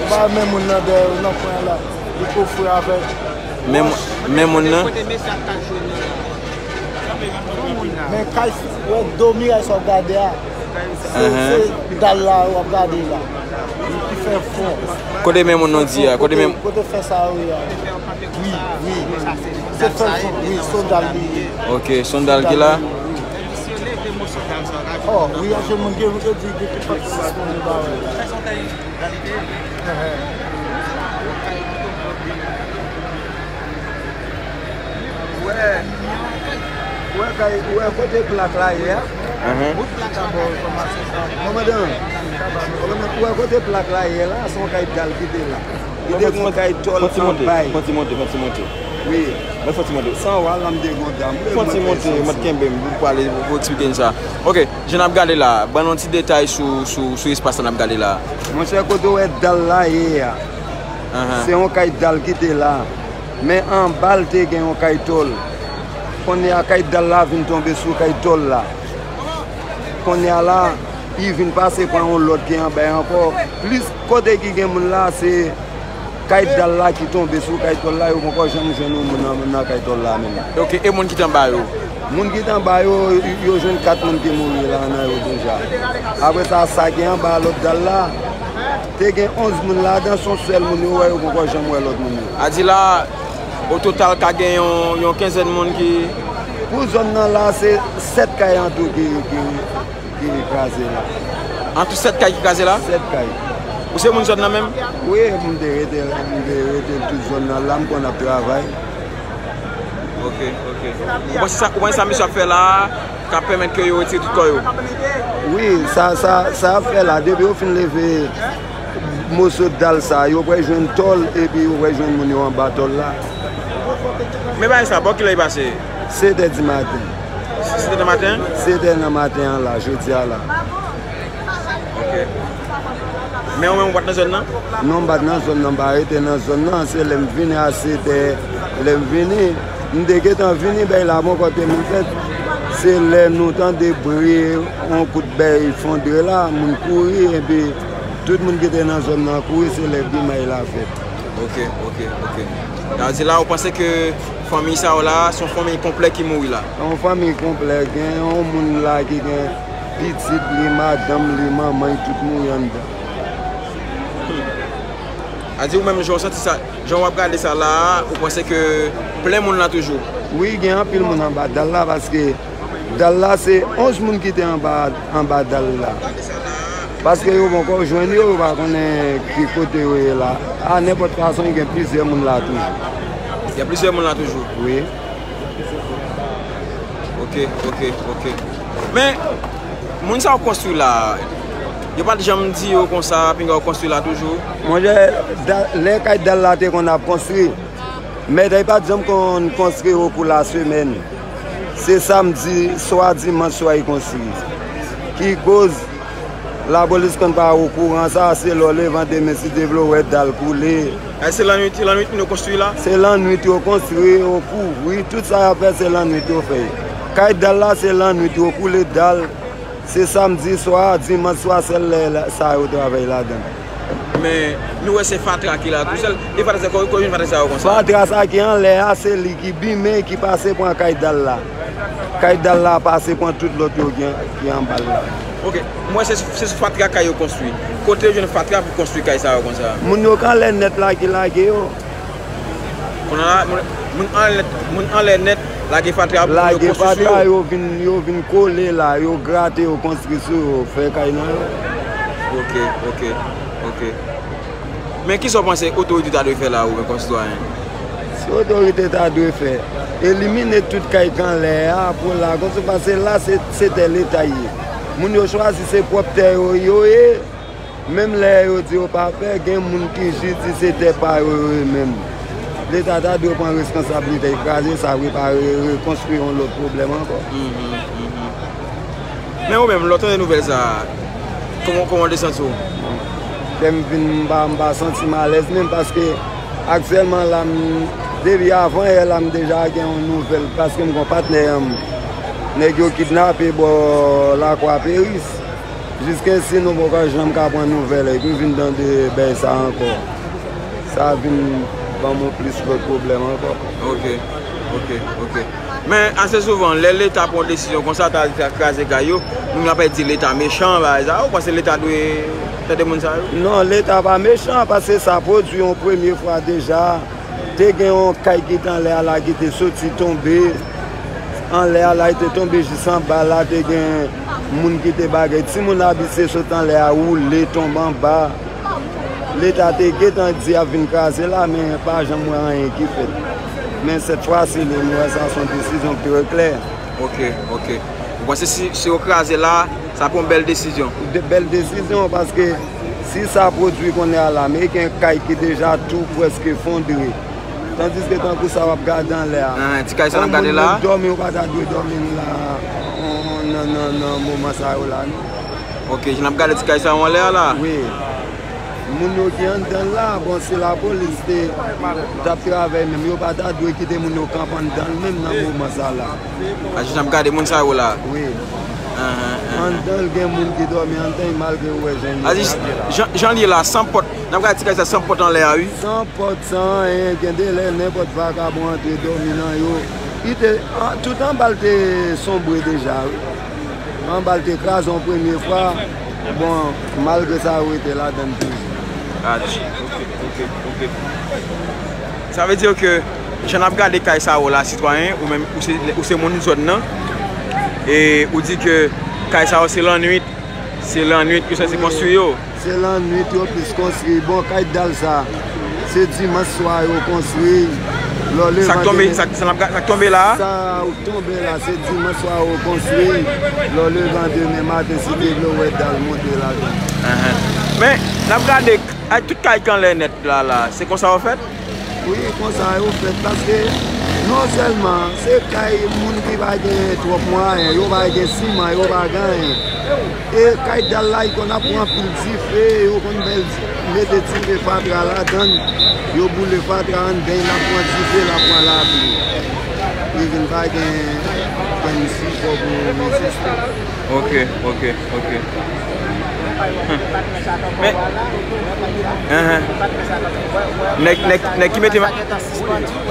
Ou pa men moun nan dèyè, nan kwen la. Li kofre avèk. Men, men moun nan? Men kay, wè, do miray sa w ap gade a. Se, se dal la w ap gade la. Ki fè fon. Kote men moun nou di a? Kote men? Kote fè sa yo ye a? Wi, wi. Se fè l, wi, se yon dal li ye. Ok, se yon dal ki la? Oh, wi, a jwenn moun gen, yo di gen tout pati sis moun yo ba wè. Ou wè, ou wè kay, ou wè kote plak la ye a? Bout plak la bò, kòmanse sa. Kòmandan, kòmandan, ou wè kote plak la ye la, se yon kay dal ki te la. Li te gen yon kay tòl anba l. Fon ti monte, fon ti monte, fon ti monte. Wi. Mwen fon ti monte. San wa la m te gen yon dam. Fon ti monte, mwen kenbe m pou pale, pou eksplike n sa. Ok, jan n ap gade la, ban n yon ti detay sou, sou, sou espas la n ap gade la. Monchè, kote w wè dal la ye a, se yon kay dal ki te la. Men anba l te gen yon kay tòl. Kounye a kay dal la vin tonbe sou kay tòl la. Kounye a la, li vin pase pran yon lòt ki anba l ankò. Plis kote ki gen moun la, se kay dal la ki tonbe sou kay tòl la, yo poko janm jwenn yon moun nan, nan kay tòl la menm. Ok, e moun ki t anba yo? Moun ki t anba yo, yo jwenn kat moun ki mouri la nan yo deja. Apre sa, sa ki anba lòt dal la, te gen onz moun ladan, se yon sèl moun yo wè, yo poko janm wè lòt moun yo. A di la, o total ka gen yon, yon kenzèn moun ki... Pou zòn nan la, se sèt kay antou ki, ki, ki kraze la. An tou sèt kay ki kraze la? Sèt kay. Ou se moun zòn nan menm? Wi, m te rete, m te rete tout zòn nan la, m konn ap travay. Ok, ok. Ou panse sa, ou panse sa misye ap fè la a ka pèmèt ke yo retire tout kò yo? Wi, sa, sa, sa ap fè la, depi yo fin leve moso dal sa, yo pral jwenn tòl, epi yo pral jwenn moun yo anba tòl la. Men bagay sa, bò kilè li pase? Sèt è di maten. Sèt è nan maten? Sèt è nan maten an la, jodi a la. Ok. Men ou menm ou pa t nan zòn nan? Non, m pa t nan zòn nan, m pa rete nan zòn nan. Se lè m vini a sèt è, lè m vini, m te gentan vini, bagay la poko te menm fèt. Se lè nou tande bri, yon kout bagay efondre la, moun kouri, epi tout moun ki te nan zòn nan kouri, se lè grimay la fèt. Ok, ok, ok. Sa vle di la, ou panse ke fanmi sa yo la, se yon fanmi konplè ki mouri la? Se yon fanmi konplè, gen yon moun la ki gen pitit li, madanm li, manman li, tout mouri anndan. A di ou menm, jan w santi sa, jan w ap gade sa la a, ou panse ke plen moun la toujou? Wi, gen anpil moun anba dal la, paske dal la, se onz moun ki te anba, anba dal la. Paske yo poko jwenn yo, yo pa konnen ki kote yo ye la. A nenpòt fason, gen plizyè moun la toujou. Gen plizyè moun la toujou? Wi. Ok, ok, ok. Men, moun sa yo konstwi la, yo pa t janm di yo konsa, pinga yo konstwi la toujou? Monchè, da-, lè kay dal la te konn ap konstwi, mèt li pa t janm konn konstwi okou lasemèn. Se samdi swa, dimanch swa li konstwi. Ki koz lapolis konn pa okouran sa, se lè w leve an demen, si te vle w wè dal koule. A, se lannwit, se lannwit moun yo konstwi la? Se lannwit yo konstwi, yo kouvri, tout sa y ap fè, se lannwit yo fè. Kay dal la, se lannwit yo koule dal. Se samdi swa, dimanch swa, sèl lè la, sa yo travay ladan. Men, nou wè se fatra ki la tou sèl. E fatra sa, kote yo jwenn fatra sa yo konsa? Fatra sa ki anlè a, se li ki bimen, ki pase pran kay dal la. Kay dal la pase pran tout lòt yo ki, ki anba l la. Ok, m wè se, se sou fatra kay yo konstwi. Kote yo jwenn fatra pou konstwi kay sa yo konsa? Moun yo k anlè nèt la ki lage yo. Kounye a la, moun, moun anlè, moun anlè nèt, lage fatra pou yo konstwi sou yo. Lage fatra, yo vin, yo vin kole la, yo grate, yo konstwi sou yo, fè kay nan yo. Ok, ok, ok. Men kisa w panse otorite ta dwe fè la, ou menm kòm sitwayen? Sa otorite ta dwe fè, elimine tout kay k anlè a, pou la konstwi, paske la se, se tè Leta ye. Moun yo chwazi se pwòp tè yo, yo ye. Menm lè yo di yo pa fè, gen moun ki jis di se tè pa yo yo ye menm. Leta ta dwe pran reskonsablite l, kraze sa, repare, rekonstwi yon lòt pwoblèm ankò. Mhm, mhm. Men ou menm, lè w tande nouvèl sa a, kòman, kòman w te santi w? Lè m vin, m pa, m pa santi m alèz menm, paske aktyèlman la, m, depi avan yè la, m deja gen yon nouvèl, paske m gen yon patnè an m, nèg yo kidnape bò Lakwa Peris. Jiskensi nou poko janm ka pran nouvèl, epi vin tande bèy sa ankò. Sa vin ban m yon plis lòt pwoblèm ankò. Ok, ok, ok. Men, ase souvan, lè Leta pran yon desizyon konsa, ta, ta kraze kay yo, moun yo ap di Leta mechan, bagay sa. Ou panse Leta dwe Tande moun sa yo? Non, Leta pa mechan, paske sa pwodui yon premye fwa deja. Te gen yon kay ki te anlè a la ki te soti tonbe. Anlè a la, li te tonbe jis anba la, te gen moun ki te bagay. Timoun abitye sot anlè a, woule, tonbe anba. Leta te gentan di ap vin kraze la, men pa janm wè anyen ki fèt. Men sèt fwa si, li, m wè sa se yon desizyon ki trè klè. Ok, ok. Ou panse si, si yo kraze la, sa pou yon bèl desizyon? De bèl desizyon, paske si sa pwodui kounye a la, men gen kay ki deja tou prèske efondre. Tandiske tankou sa w ap gade anlè a. Ah, ti kay sa n ap gade la? Moun menm dòmi, yo pa ta dwe dòmi la, nan, nan, nan moman sa yo la, non. Ok, jan n ap gade ti kay sa yo anlè a la? Wi. Moun yo ki anndan l la, bon, si lapolis te, t ap travay menm, yo pa ta dwe kite moun yo kanpe anndan l menm nan moman sa la. A, jan n ap gade moun sa yo la? Wi. Ahan, ahan. Anndan l gen moun ki dòmi anndan l, malgre ou wè jan l ye. A, jis, jan, jan l ye la, san pòt, n ap gade ti kay sa san pòt anlè a, wi. San pòt, san anyen, gen de lè, nenpòt vakabon antre dòmi nan yo. Li te, an, tout anba l te sonbre deja, wi. Anba l te kraze yon premye fwa. Bon, malgre sa, yo rete ladan l toujou. Ah, ok, ok, ok. Sa vle di ke, jan n ap gade kay sa yo la, sitwayen, ou menm, ou se, ou se moun zòn nan, e ou di ke kay sa yo se lannwit, se lannwit yo sanse konstwi yo. Se lannwit yo plis konstwi. Bon, kay dal sa, se dimanch swa yo konstwi. Lè w leve sa k tonbe, sa, sa n ap ga-, sa k tonbe la a? Sa k tonbe la, se dimanch swa yo konstwi. Lè w leve an demen maten, si te vle w wè dal monte ladan. Ahan. Men, n ap gade, ak tout kay k anlè nèt la, la, se konsa yo fèt? Wi, konsa yo fèt, paske non sèlman se kay moun ki pa gen twòp mwayen, yo pa gen siman, yo pa gen anyen. E kay dal la, li konn ap pran anpil dife, yo konn bèl di-, mete dife fatra ladan l, yo boule fatra anndan l, l ap pran dife, l ap pran lapli. Li vin pa gen, gen sipò pou reziste. Ok, ok, ok. Huh. Men, ahan. Nèg, nèg, nèg ki mete ma-,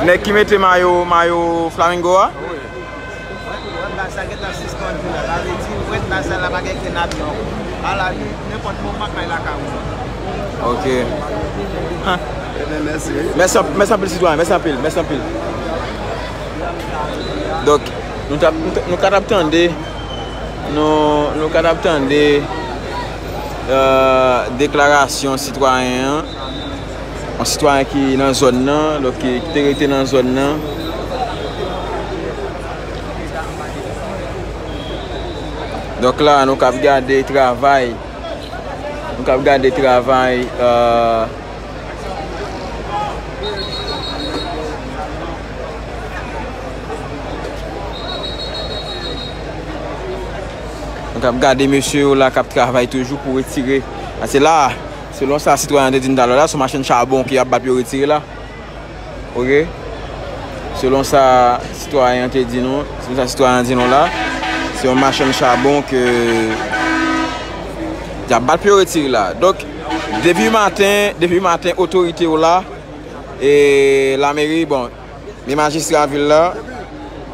nèg ki mete mayo, mayo Flamingo a? Wèt baz la gentan sispann vin la. Sa vle di, wèt baz la, la pa gen kenn avyon. Ala, nenpòt moman, kay la ka ouvè. Ok. Huh. Ebyen, mèsi. Mèsi anp-, mèsi anpil, sitwayen. Mèsi anpil, mèsi anpil. Donk, nou t ap, nou t, nou ka t ap tande, nou, nou ka t ap tande, euh, deklarasyon sitwayen an, yon sitwayen ki nan zòn nan, donk ki, ki te rete nan zòn nan. Donk la, nou k ap gade travay, nou k ap gade travay, euh, Nou k ap gade mesye yo la k ap travay toujou pou retire. Paske la, selon sa sitwayen an te di n talè la, se yon machin chabon ki ap bat pou yo retire la. Ok? Selon sa sitwayen an te di nou, selon sa sitwayen an di nou la, se yon machin chabon ke y ap bat pou yo retire la. Donk, depi maten, depi maten, otorite yo la, e lameri, bon, Ni majistra vil la,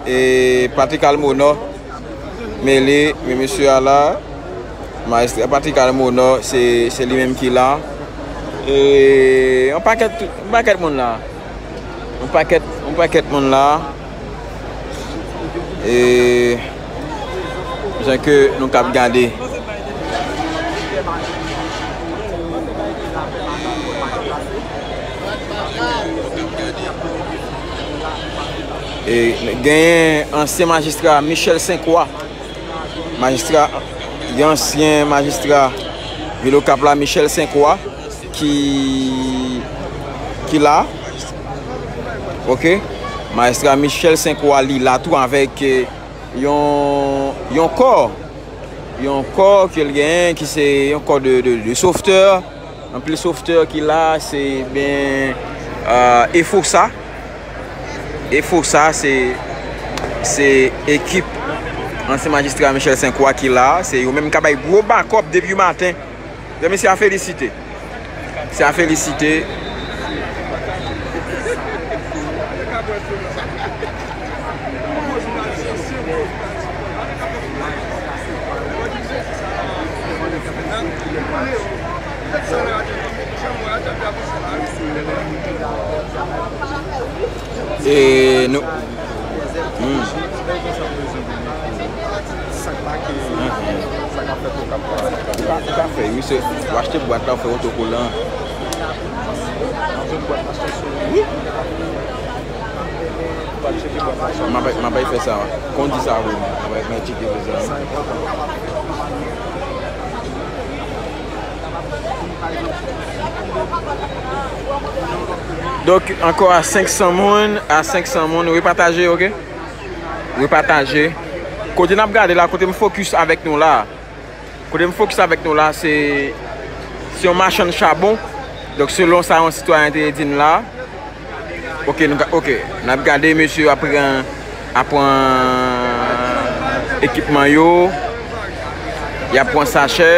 e Patrick Almonor, men li, men mesye a la, majistra Patrick Almonor, se, se li menm ki la. E yon pakèt, yon pakèt moun la. Yon pakèt, yon pakèt moun la. E jan ke nou k ap gade. E genyen ansyen majistra Michel Sainte-Croix, majistra, gen ansyen majistra vil Okap la, Michel Sainte-Croix, ki, ki la. Ok? Majistra Michel Sainte-Croix, li la tou avèk, eh, yon, yon kò. Yon kò ke l genyen ki se yon kò de, de, de softè. Anpil softè ki la, se ben, euh, EFOSA. EFOSA, se, se ekip ansyen majistra Michel Sainte-Croix ki la. Se yo menm k ap bay gwo bakòp depi maten. Donk, mesye a felisite. Se a felisite. E nou. Hmm. Sa k make, sa k ap fèt Okap la. Ou ka, ou ka fè, wi, se, ou achte bwat la, ou fè otokolan. Wi. M ap, m ap fè sa. Kon di sa, wi. M ap, m ap tcheke bezwen. Donk, ankò a senk san moun, a senk san moun, repataje, oke? Repataje. Kote n ap gade la, kote m fokis avèk nou la. Kote m fokis avèk nou la, se, se yon machann chabon. Donk, selon sa yon sitwayen te di n la, oke, nou ka, oke, n ap gade mesye yo ap pran, ap pran ekipman yo, y ap pran sachè.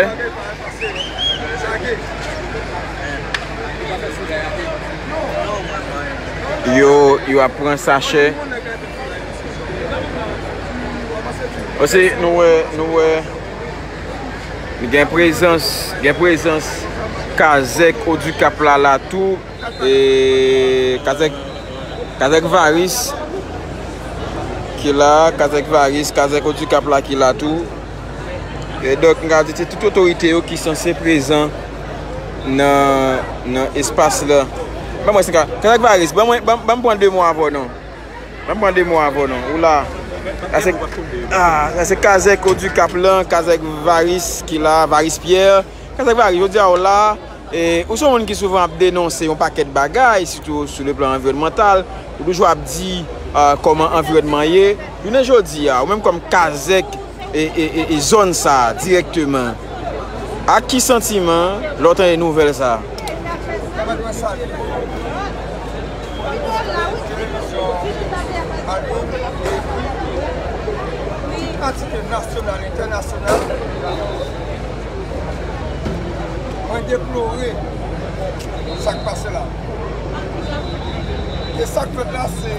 Yo, yo ap pran sachè. Osi, nou wè, nou wè, gen prezans, gen prezans kazèk Odikap la, la tou. E kazèk, kazèk Varis ki la, kazèk Varis, kazèk Odikap la ki la tou. E donk, m ka di, se tout otorite yo ki sanse prezan nan, nan espas la. Ban mwen, kazèk Varis, ban mwen, ban, ban m pran de mo avè w non. Ban m pran de mo avè w non. Ou la. Sa se, ah, sa se kazèk Odikap lan, kazèk Varis ki la, Varis Pierre. Kazèk Varis, jodi a ou la. E, ou se yon moun ki souvan ap denonse yon pakèt bagay, sitou sou le plan anviwònmantal. Ou toujou ap di, ah, kòman anviwònman ye. Jounen jodi a, ou menm kòm kazèk e, e, e, e zòn sa a dirèkteman, ak ki santiman lè w tande nouvèl sa a? Tout antite nasyonal, entènasyonal, mwen deplore sa k pase la. E sa k fèt la, se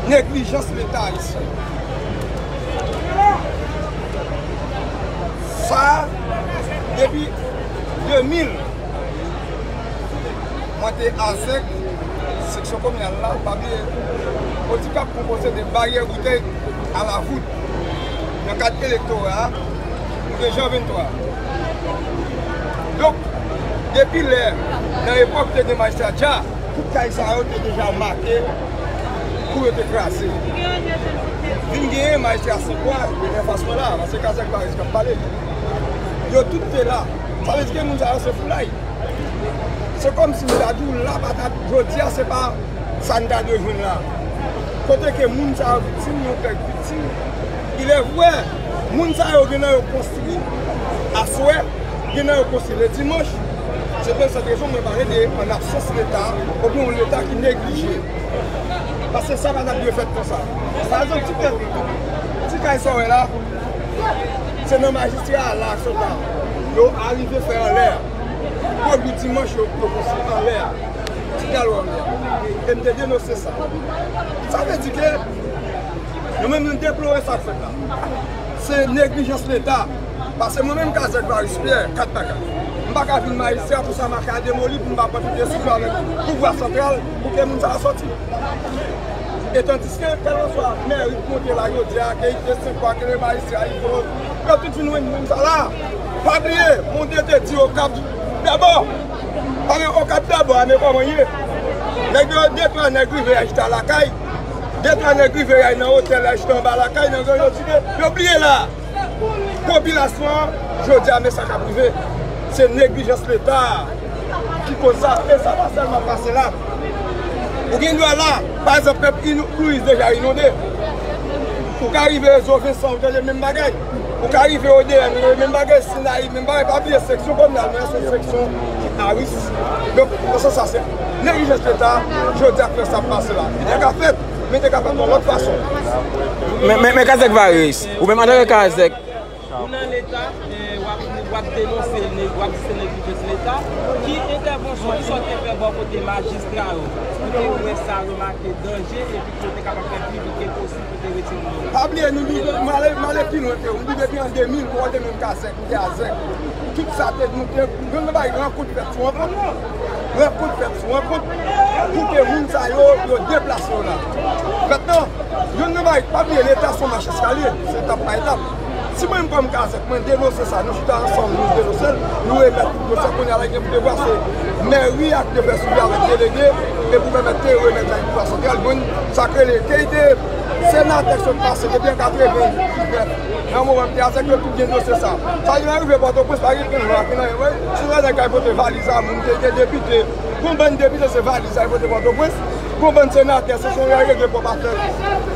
neglijans Leta ayisyen. Sa, depi de mil, mwen te a zèk, seksyon kominal la, pa bliye, Odikap konpoze de baryè boutèy a la voûte nan kad elektora a, nou te jan venntwa. Donk, depi lè, nan epòk te gen majistra Dja, tout kay sa yo te deja make pou yo te kraze. Vin genyen majistra Senkwa, ki te anfas mwen la, paske kazèk Varis k ap pale. Yo tout te la. Sa vle di ke moun sa yo se foulay. Se kòmsi m ta di w la patat jodi a, se pa sa n ta dwe jwenn la. Kote ke moun sa yo viktim, yo fèk viktim. Il est vrai, moun sa yo gen nan yo konstwi aswè, gen nan yo konstwi le dimanch. Se pou sèt rezon mwen pale de an absans Leta, oubyen yon Leta ki neglije. Paske sa pa t ap dwe fèt konsa. Pa egzanp, ti kay, ti kay sa w wè la, se nan majistra a la, sot la. Yo arive fè anlè a. Pwòp jou dimanch yo, yo konstwi anlè a. Ti galon anlè a. E m te denonse sa. Sa vle di ke nou menm nou deplore sa k fèt la. Se neglijans Leta. Paske mwen menm kazèk Varis Pierre, kat pa kat. M pa ka vin majistra pou sa m a ka demoli, pou m pa pran tout desizyon avèk pouvwa santral, pou ke moun sa a sòti. E tandiske, kèlkanswa mèri k monte la jodi a, ke i te Senkwa, ke le majistra, i fò, yo tout vin jwenn moun sa la. Pa bliye, Monde te di Okap, dabò, pa gen Okap dabò a, men kòman ye? Nèg yo, de twa nèg rive y al chita lakay, de twa nèg rive y al nan otèl, y al chita anba lakay, nan granjozite, yo bliye la. Popilasyon an, jodi a, men sa k ap rive. Se neglijans Leta a ki koz sa. E sa pa sèlman pase la. Ou gen dwa la, pa egzanp, pèp Inou-, Louis deja inonde. Ou ka rive Rezo Vensan, ou tande menm bagay. Ou ka rive O D N, ou tande menm bagay. Sinayi, menm bagay. Pa bliye, seksyon kominal mwen se yon seksyon ki a risk. Donk, nan sans sa, se neglijans Leta, jodi a, k fè sa pase la. Li te ka fèt, men li te ka fèt yon lòt fason. Men, men, men Kazèk Varis, ou menm antanke Kazèk, ou nan Leta, eh, w ap, w ap denonse, w ap di se neglijans Leta. Ki entèvansyon, ki sa w te fè bò kote majistra yo? Pou ke yo wè sa, remake danje, epi pou yo te kapab fè pi vit ke posib pou te retire moun yo. Pa bliye, nou, nou, m ale, m ale pi lwen ke ou. M di depi an de mil, mwen te menm Kazèk, m te a zèk. Tout sa te nou te, youn nan bagay rankont fèt sou rankont. Rankont fèt sou rankont pou ke moun sa yo, yo deplase yo la. Mentnan, youn nan bagay, pa bliye, Leta se yon mach eskalye, se etap pa etap. Si mwen menm kòm Kazèk, mwen denonse sa, nou chita ansanm, nou denonse l, nou remèt tout dosye, kounye a la gen pou devwa se mèri ak defè sivil avèk delege, e pou pèmèt ke yo remèt la pouvwa santral, jwenn sa k rele, ke li te senatè sot pase depi an katrevendiznèf. Nan moman m te avèk yo, tout gen dosye sa. Sa ki rive Pòtoprens, pa gen lwa ki nan yo, wi. Si yon nèg kay pote valiz a moun, te gen depite, gon bann depite se valiz a yo pote Pòtoprens, gon bann senatè, se son yo regle pwòp afè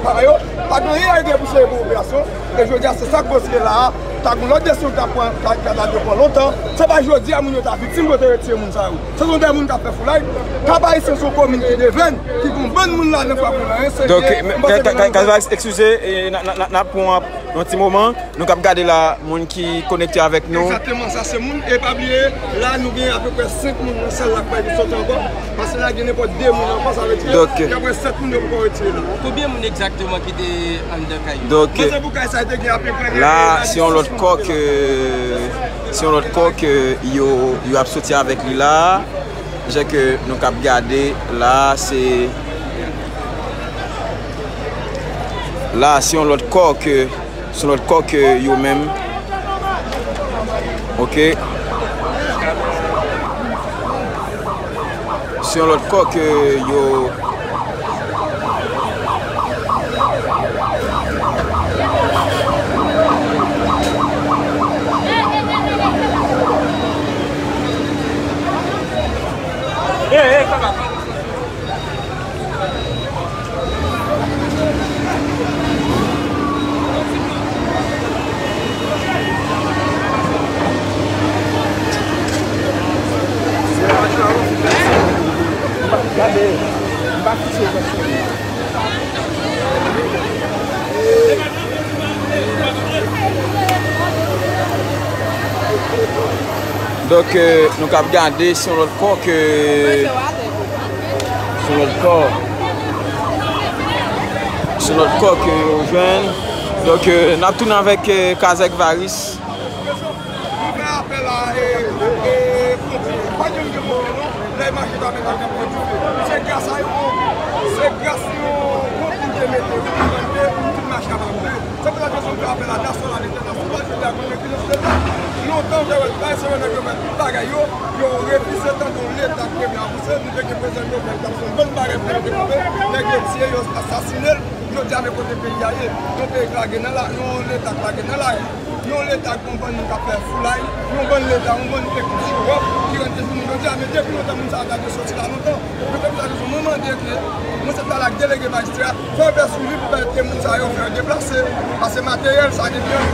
pa yo, pa gen anyen yo regle pou seri pou popilasyon. E jodi a, se sa k rive la a, ta gon lòt desizyon k ta pran, k ta, k ta dwe pran lontan. Se pa jodi a moun yo ta viktim pou yo te retire moun sa yo. Se son de moun k ap fè foulay. Kap Ayisyen se yon komin ki devèn, ki gon bann moun ladan k pa konn anyen, se Donk, de, eh, m panse Ka-, Ka-, Ka-, Kazvaks, eskize, eh, n a, n a, n a, n ap pran yon ti moman. Nou k ap gade la, moun ki konekte avèk nou. Egzakteman, sa se moun. E pa bliye, la, nou gen apeprè senk moun nan sal la k pa soti ankò. Paske la, gen nenpòt de moun ankò, sa vle di ke Donk, gen apeprè sèt moun yo poko retire la. Konbyen moun egzakteman ki te anndan kay yo? Donk, Mwen, se pou kay sa, te gen apeprè la, se yon lòt kò ke, se yon lòt kò ke yo, yo ap soti avèk li la. Jan ke nou k ap gade la, se, la, se yon lòt kò ke, se yon lòt kò ke yo menm. Oke. Se yon lòt kò ke yo Donk, euh, nou k ap gade, se yon lòt kò ke, se yon lòt kò, se yon lòt kò ke yo jwenn. Donk, euh, n ap tounen avèk, euh, Kazèk Varis. Nou fè apèl a, e, e, ponpye. Pa janm gen ponpye, non. Lè mache ta mete ap pran dife. Se gras a yo, se gras yon ponpye te mete, wi, ki mande pou tout mache a pa boule. Se pou sa ke nou fè apèl a nasyonal, entènasyonal, jodi a, konnen ki nou Leta. Lontan, te wè, bay se yo nèg yo fè tout bagay yo, yo refize tande yon Leta ki te vle avanse, nou te gen prezidan Jovenel, t ap fè yon bann bagay pou yo te kanpe, nèg yo tiye, yo asasinen l, jodi a, men kote peyi a ye, yon peyi k lage nan la, yon Leta k lage nan lari. Yon Leta ak yon bann moun k ap fè foulay, yon bann Leta, yon bann ekip show off ki rantre sou moun jodi a, men depi lontan moun sa yo ta dwe soti la lontan. Men depi sa, mwen mande ke mwen se pale ak delege majistra, fè yon fè swivi pou pèmèt ke moun sa yo fè yo deplase, paske materyèl sa depi an,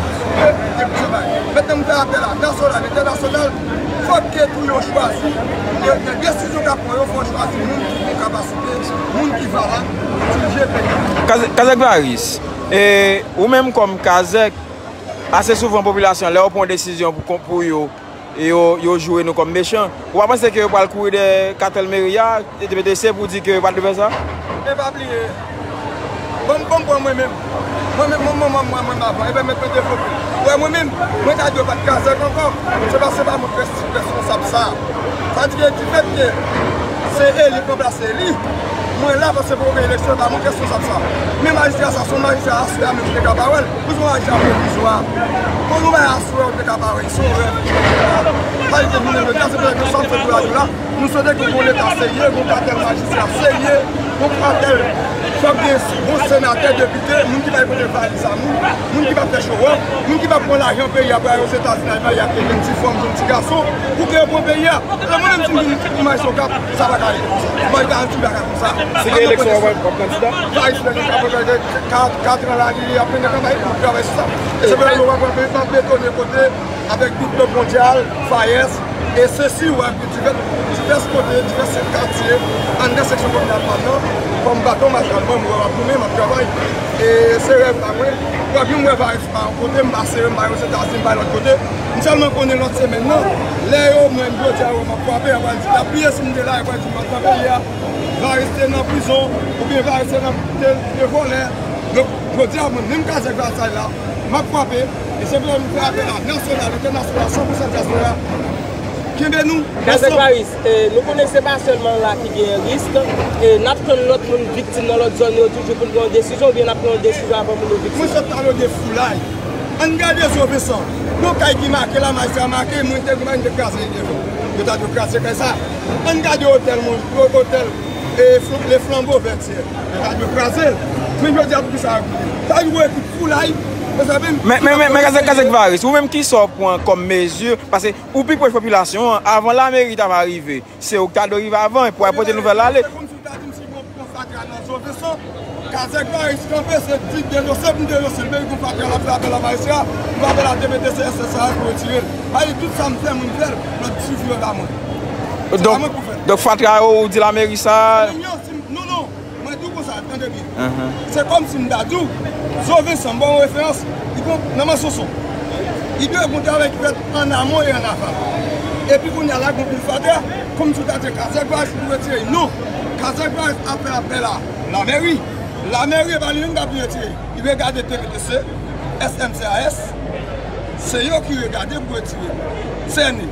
depi se bay. Mentnan m fè apèl a nasyonal, entènasyonal, fòk ke tou yo chwazi, e nan desizyon k ap pran yo, fò yo chwazi moun ki gen kapasite, moun ki valab pou dirije peyi a. Kaz-, Kazèk Varis, e ou menm kòm Kazèk, Ase souvan, popilasyon an, lè yo pran yon desizyon pou, pou yo, e yo, yo joure nou kòm mechan. Ou pa panse ke yo pral kouri dèyè katèl meri a, e te mete se pou di ke yo pa t dwe fè sa? Men pa bliye, ban m, ban m pran mwen menm. Mwen menm, mwen, mwen, mwen, mwen, mwen avan, e pèmèt mwen devlope. Ou wè, mwen menm, mwen ka di yo pa t Kazèk ankò. Se paske se pa mwen k reskonsab sa. Sa di ke difèt ke se eli k ranplase eli, mwen la paske poko gen eleksyon, e pa mwen k reskonsab sa. Men majistra sa, se yon majistra aswè a menm ki te ka pa wè l. Pou se yon majistra pwovizwa. Pou nou bay aswè, ou te ka pa wè l, se yon rèv. Sa li te vin nan Leta, se pou sa m fè kou radyo la. Nou swete ke gon Leta serye, gon katèl majistra serye, gon katèl, fòk gen bon senatè, depite, moun ki bay pote valiz a moun, moun ki pa fè show off, moun ki pa pran lajan peyi a pou al Ozetazini, al maye ak yon ti fanm, yon ti gason, pou ke yo pran peyi a. Lè mwen menm si m vin pou m al Sokap, sa pa ka rete konsa. Mwen pa anvi bagay konsa. Si gen eleksyon, w ap, w ap kandida? Vice president, kat, kat an la, li ap mennen kanpay, m ap travay sou sa. E se pou sa nou ap, ap betone kote avèk Big Top Mondyal, Fayès, e sesi, w ap gen divès, divès kote, divès katye, anndan seksyon kominal pa m nan, kòm baton majral mwen, mwen ap goumen, m ap travay. E se rèv pa mwen. W ap jwenn mwen pa pa yon kote, m pa sere, m pa Ozetazini, m pa lòt kote. M sèlman konnen lòt semèn nan, lè yo mwen m jodi a yo m ap frape, yo pral di, y ap bliye si m te la, yo pral di m pa t nan peyi a. Varis te nan prizon, oubyen Varis te nan, te, te vòlè. Donk, jodi a, mwen menm Kazèk Varis la, m ap frape, E se pou sa m fè apèl a nasyonal, entènasyonal, san pou san dyaspora. Kenbe nou. Kazèk Varis, eh, nou konnen se pa sèlman la ki gen risk, eh, n ap tann lòt moun viktim nan lòt zòn yo toujou pou n pran yon desizyon, oubyen n ap pran yon desizyon avan moun yo viktim? Mwen sot pale de foulay. Ann gade Zo Vensan. Yon kay ki make la, majistra make, mwen te, mwen te kraze li devan. Yo ta dwe kraze kay sa. Ann gade otèl, mon, otèl, eh, flan-, le flambeau Vètyè. Yo ta dwe kraze l. Men jodi a, poukisa yo kite? Sa yo ekip foulay. Mezanmi, Men, men, men, men, Kazèk, Kazèk Varis, ou menm ki sa w pran kòm mezi, paske ou pi pwòch popilasyon an, avan lameri ta va rive, se ou ki ta dwe rive avan, pou al pote nouvèl la ale. Se kòmsi w ta di m si bon, bon fatra nan Zo Vensan, Kazèk Varis kanpe, se di denonse pou m denonse l, men gon fatra l ap fè apèl a majistra, m fè apèl a D P T C, S S A S pou retire l. Sa vle di tout sa m fè, moun fè l, lòt swiv yo ba mwen. Se pa Donk, mwen pou fè l. Donk fatra yo, ou di lameri sa? Non, non. Mwen di w konsa, tande byen. Se kòmsi m ta di w, Zo Vensan, m ba w yon referans, li gon nan Mansonson. Li dwe gon travay ki fèt an amon e an aval. Epi kounye a la, gon pil fatra, kòmsi w ta di Kazèk Varis pou retire li. Non! Kazèk Varis ap fè apèl a lameri. Lameri, e pa li menm k ap vin retire. Li regade T V T C, S M C A S, se yo ki regade pou retire. C N E,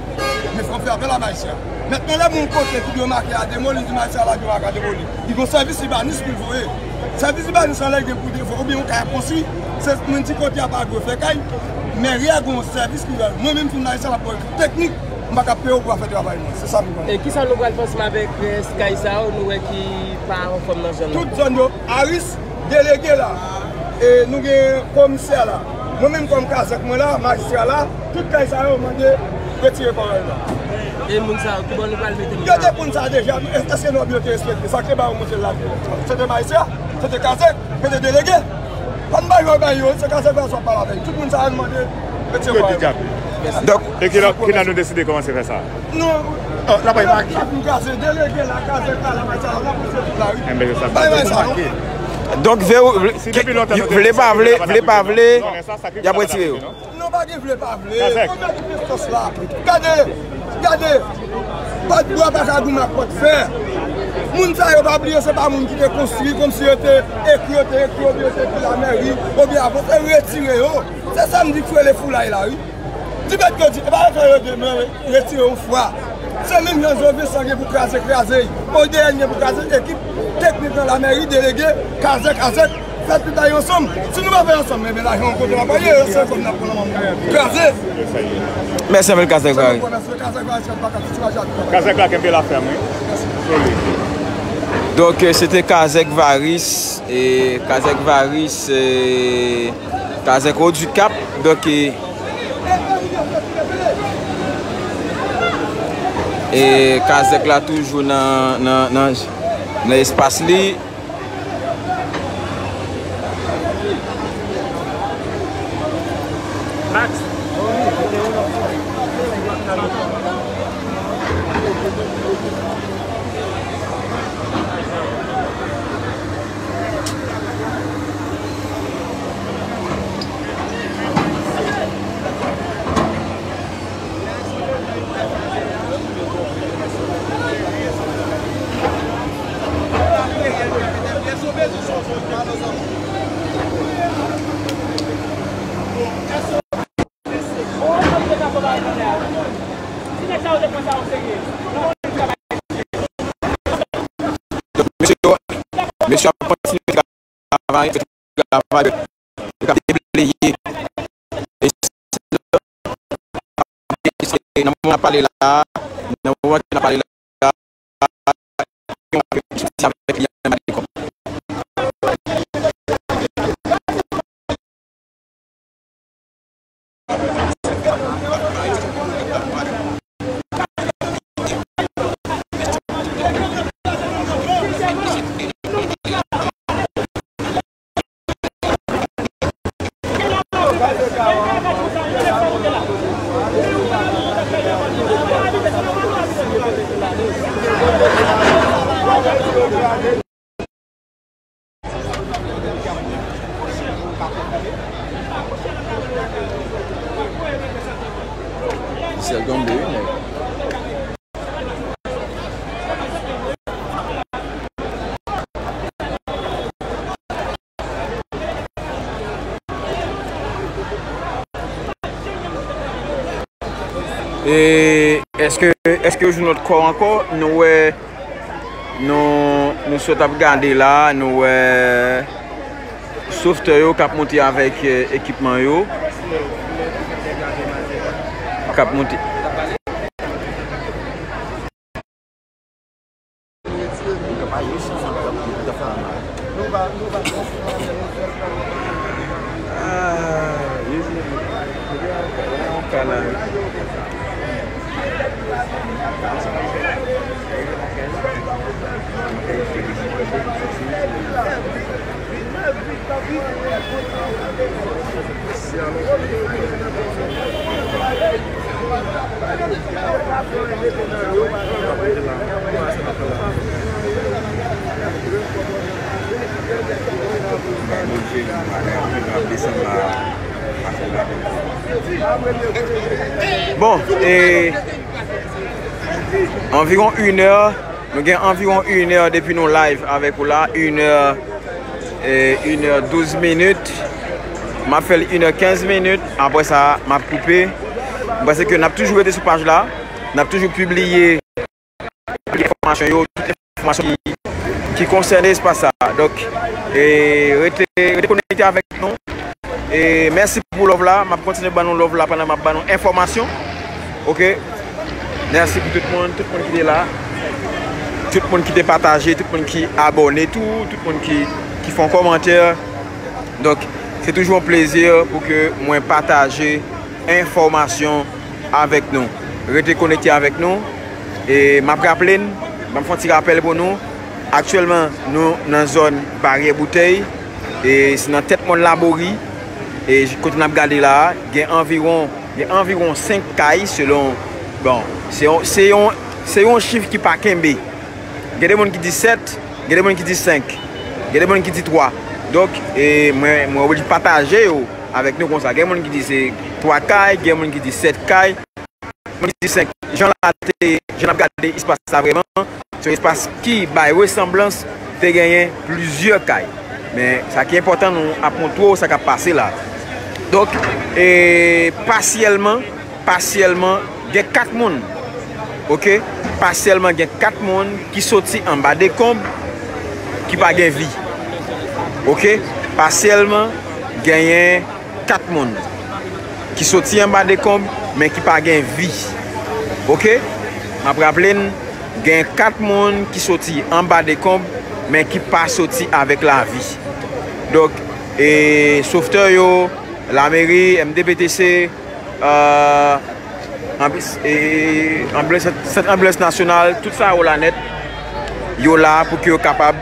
men fò m fè apèl a majistra. Mentnan, lè moun kote ki dwe make a demoli, di majistra la gen dwa ka demoli. Li gon sèvis ibanis pou l voye. Sèvis ibanis lan lè l gen pou devo, oubyen yon kay ap konstwi, se moun ti kote a pa dwe fè kay. Mèri a gon sèvis ki dwe. Mwen menm, si m majistra, m ap pran ekip teknik, m pa ka peye w pou w fè travay mwen. Se sa m konnen. E kisa nou pral fè ansanm avèk rès kay sa yo, nou wè ki pa anfòm nan zòn nan? Tout zòn yo, Aris, delege la, e nou gen komisè la. Mwen menm kòm kazèk mwen la, majistra la, tout kay sa yo mande retire pawòl la. E moun sa yo, kibò nou pral mete moun sa yo? Yo te konn sa deja, èske nòm yo te respekte? Sa k te ba yo monte la, se te majistra, se te kazèk, se te delege. Pa n bay yo, bay yo, se kazèk la sou ap pale avè yo. Tout moun sa yo mande retire pawòl la. Donk, e kilè, kilè nou deside kòmanse fè sa? Non. Oh, la bay make. Chak moun kraze, delege la, kazèk la, la bay sa, la pou se tout la, wi. Enben, se sa. Bay, bay sa, non. Donk, vle, vle pa vle, vle pa vle, y ap retire yo. Non, pa gen vle pa vle. Kazèk. Mwen mèt pistòs la. Gade, gade. Pòt bwa pa ka goumen ak pòt fè. Moun sa yo pa bliye, se pa moun ki te konstwi, kòmsi yo te ekri, yo te ekri, oubyen yo te ekri lamèri, oubyen avan, se retire yo. Se sa m di k rele foulay la, wi. Di mèt yo di, e pa yo fè yo demen, wi. Retire yon fwa. Se menm jan Zo Vensan gen pou kraze, kraze. O D N gen pou kraze, ekip teknik nan lamèri, delege, kazèk, kazèk, fè tout bagay ansanm. Si nou pa fè ansanm, enben lajan yon kote l ap ale, se kòm n ap pran nan men moun. Kraze. Mèsi anpil, Kazèk Varis. Kazèk Varis, Kazèk Varis. Kazèk la kenbe la fèm, wi. Solid. Donk, eh, se te Kazèk Varis, e Kazèk Varis, eh, Kazèk Wo di Kap, donk, e, e Kazèk la toujou nan, nan, nan, nan espas li. Mesye yo, mesye ap kontinye travay, fè travay, yo ka debleye. E se nan moman n ap pale la, nan moman ke n ap pale la, yon avèk li an Malikòm. Sèl tonbe, wi, nèg. E èske, èske yo jwenn lòt kò ankò? Nou wè, nou, nou sot ap gade la, nou wè sovtè yo k ap monte avèk, eh, ekipman yo. K ap monte. Bon, e anviwon inè, nou gen anviwon inè depi nou live avèk ou la, inè, e, inè douz minit. M ap fè l inè kenz minit, apre sa, m ap koupe. M panse ke n ap toujou rete sou paj la, n ap toujou pibliye enfòmasyon yo, tout enfòmasyon ki, ki konsène espas sa. Donk, e, rete, rete konekte avèk nou. E mèsi pou love la. M ap kontinye ban nou love la pandan m ap ban nou enfòmasyon. Oke? Mèsi pou tout moun, tout moun ki te la. Tout moun ki te pataje, tout moun ki abòne tou, tout moun ki, ki fè yon kòmantè. Donk, se toujou yon plezi pou ke mwen pataje enfòmasyon avèk nou. Rete konekte avèk nou. E m ap raple n, ban m fè yon ti rapèl pou nou. Aktyèlman, nou nan zòn Baryè Boutèy. E se nan tèt mòn Labori. E kote n ap gade la a, gen anviwon, gen anviwon senk kay selon, bon, se yon, se yon, se yon chif ki pa kenbe. Gen de moun ki di sèt, gen de moun ki di senk, gen de moun ki di twa. Donk, e, mwen, mwen oblije pataje yo avèk nou konsa. Gen moun ki di se twa kay, gen moun ki di sèt kay, moun ki di senk. Jan la te, jan n ap gade espas sa vrèman, se yon espas ki bay resanblans te genyen plizyè kay. Men sa ki enpòtan, nou ap montre w sa k ap pase la. Donk, e, pasyèlman, pasyèlman, gen kat moun. Oke? Pasyèlman, gen kat moun ki soti anba dekonb, ki pa gen vi. Oke? Pasyèlman, genyen kat moun ki soti anba dekonb, men ki pa gen vi. Oke? M ap raple n, gen kat moun ki soti anba dekonb, men ki pa soti avèk lavi. Donk, e, sovtè yo, lameri, M D P T C, euh, anbi-, e, anbilans, sant anbilans nasyonal, tout sa yo la nèt, yo la pou ke yo kapab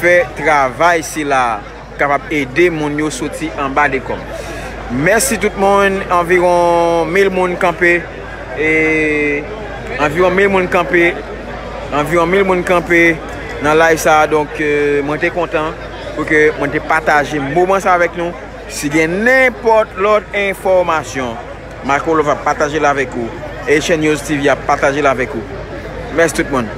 fè travay sila, kapab ede moun yo soti anba dekonb. Mèsi tout moun, anviwon mil moun kanpe, e, anviwon mil moun kanpe, anviwon mil moun kanpe nan live sa a, donk, e, mwen te kontan pou ke mwen te pataje moman sa avèk nou. Si gen nenpòt lòt enfòmasyon, Marco Love ap pataje l avèk ou. Haitian News T V ap pataje l avèk ou. Mèsi tout moun.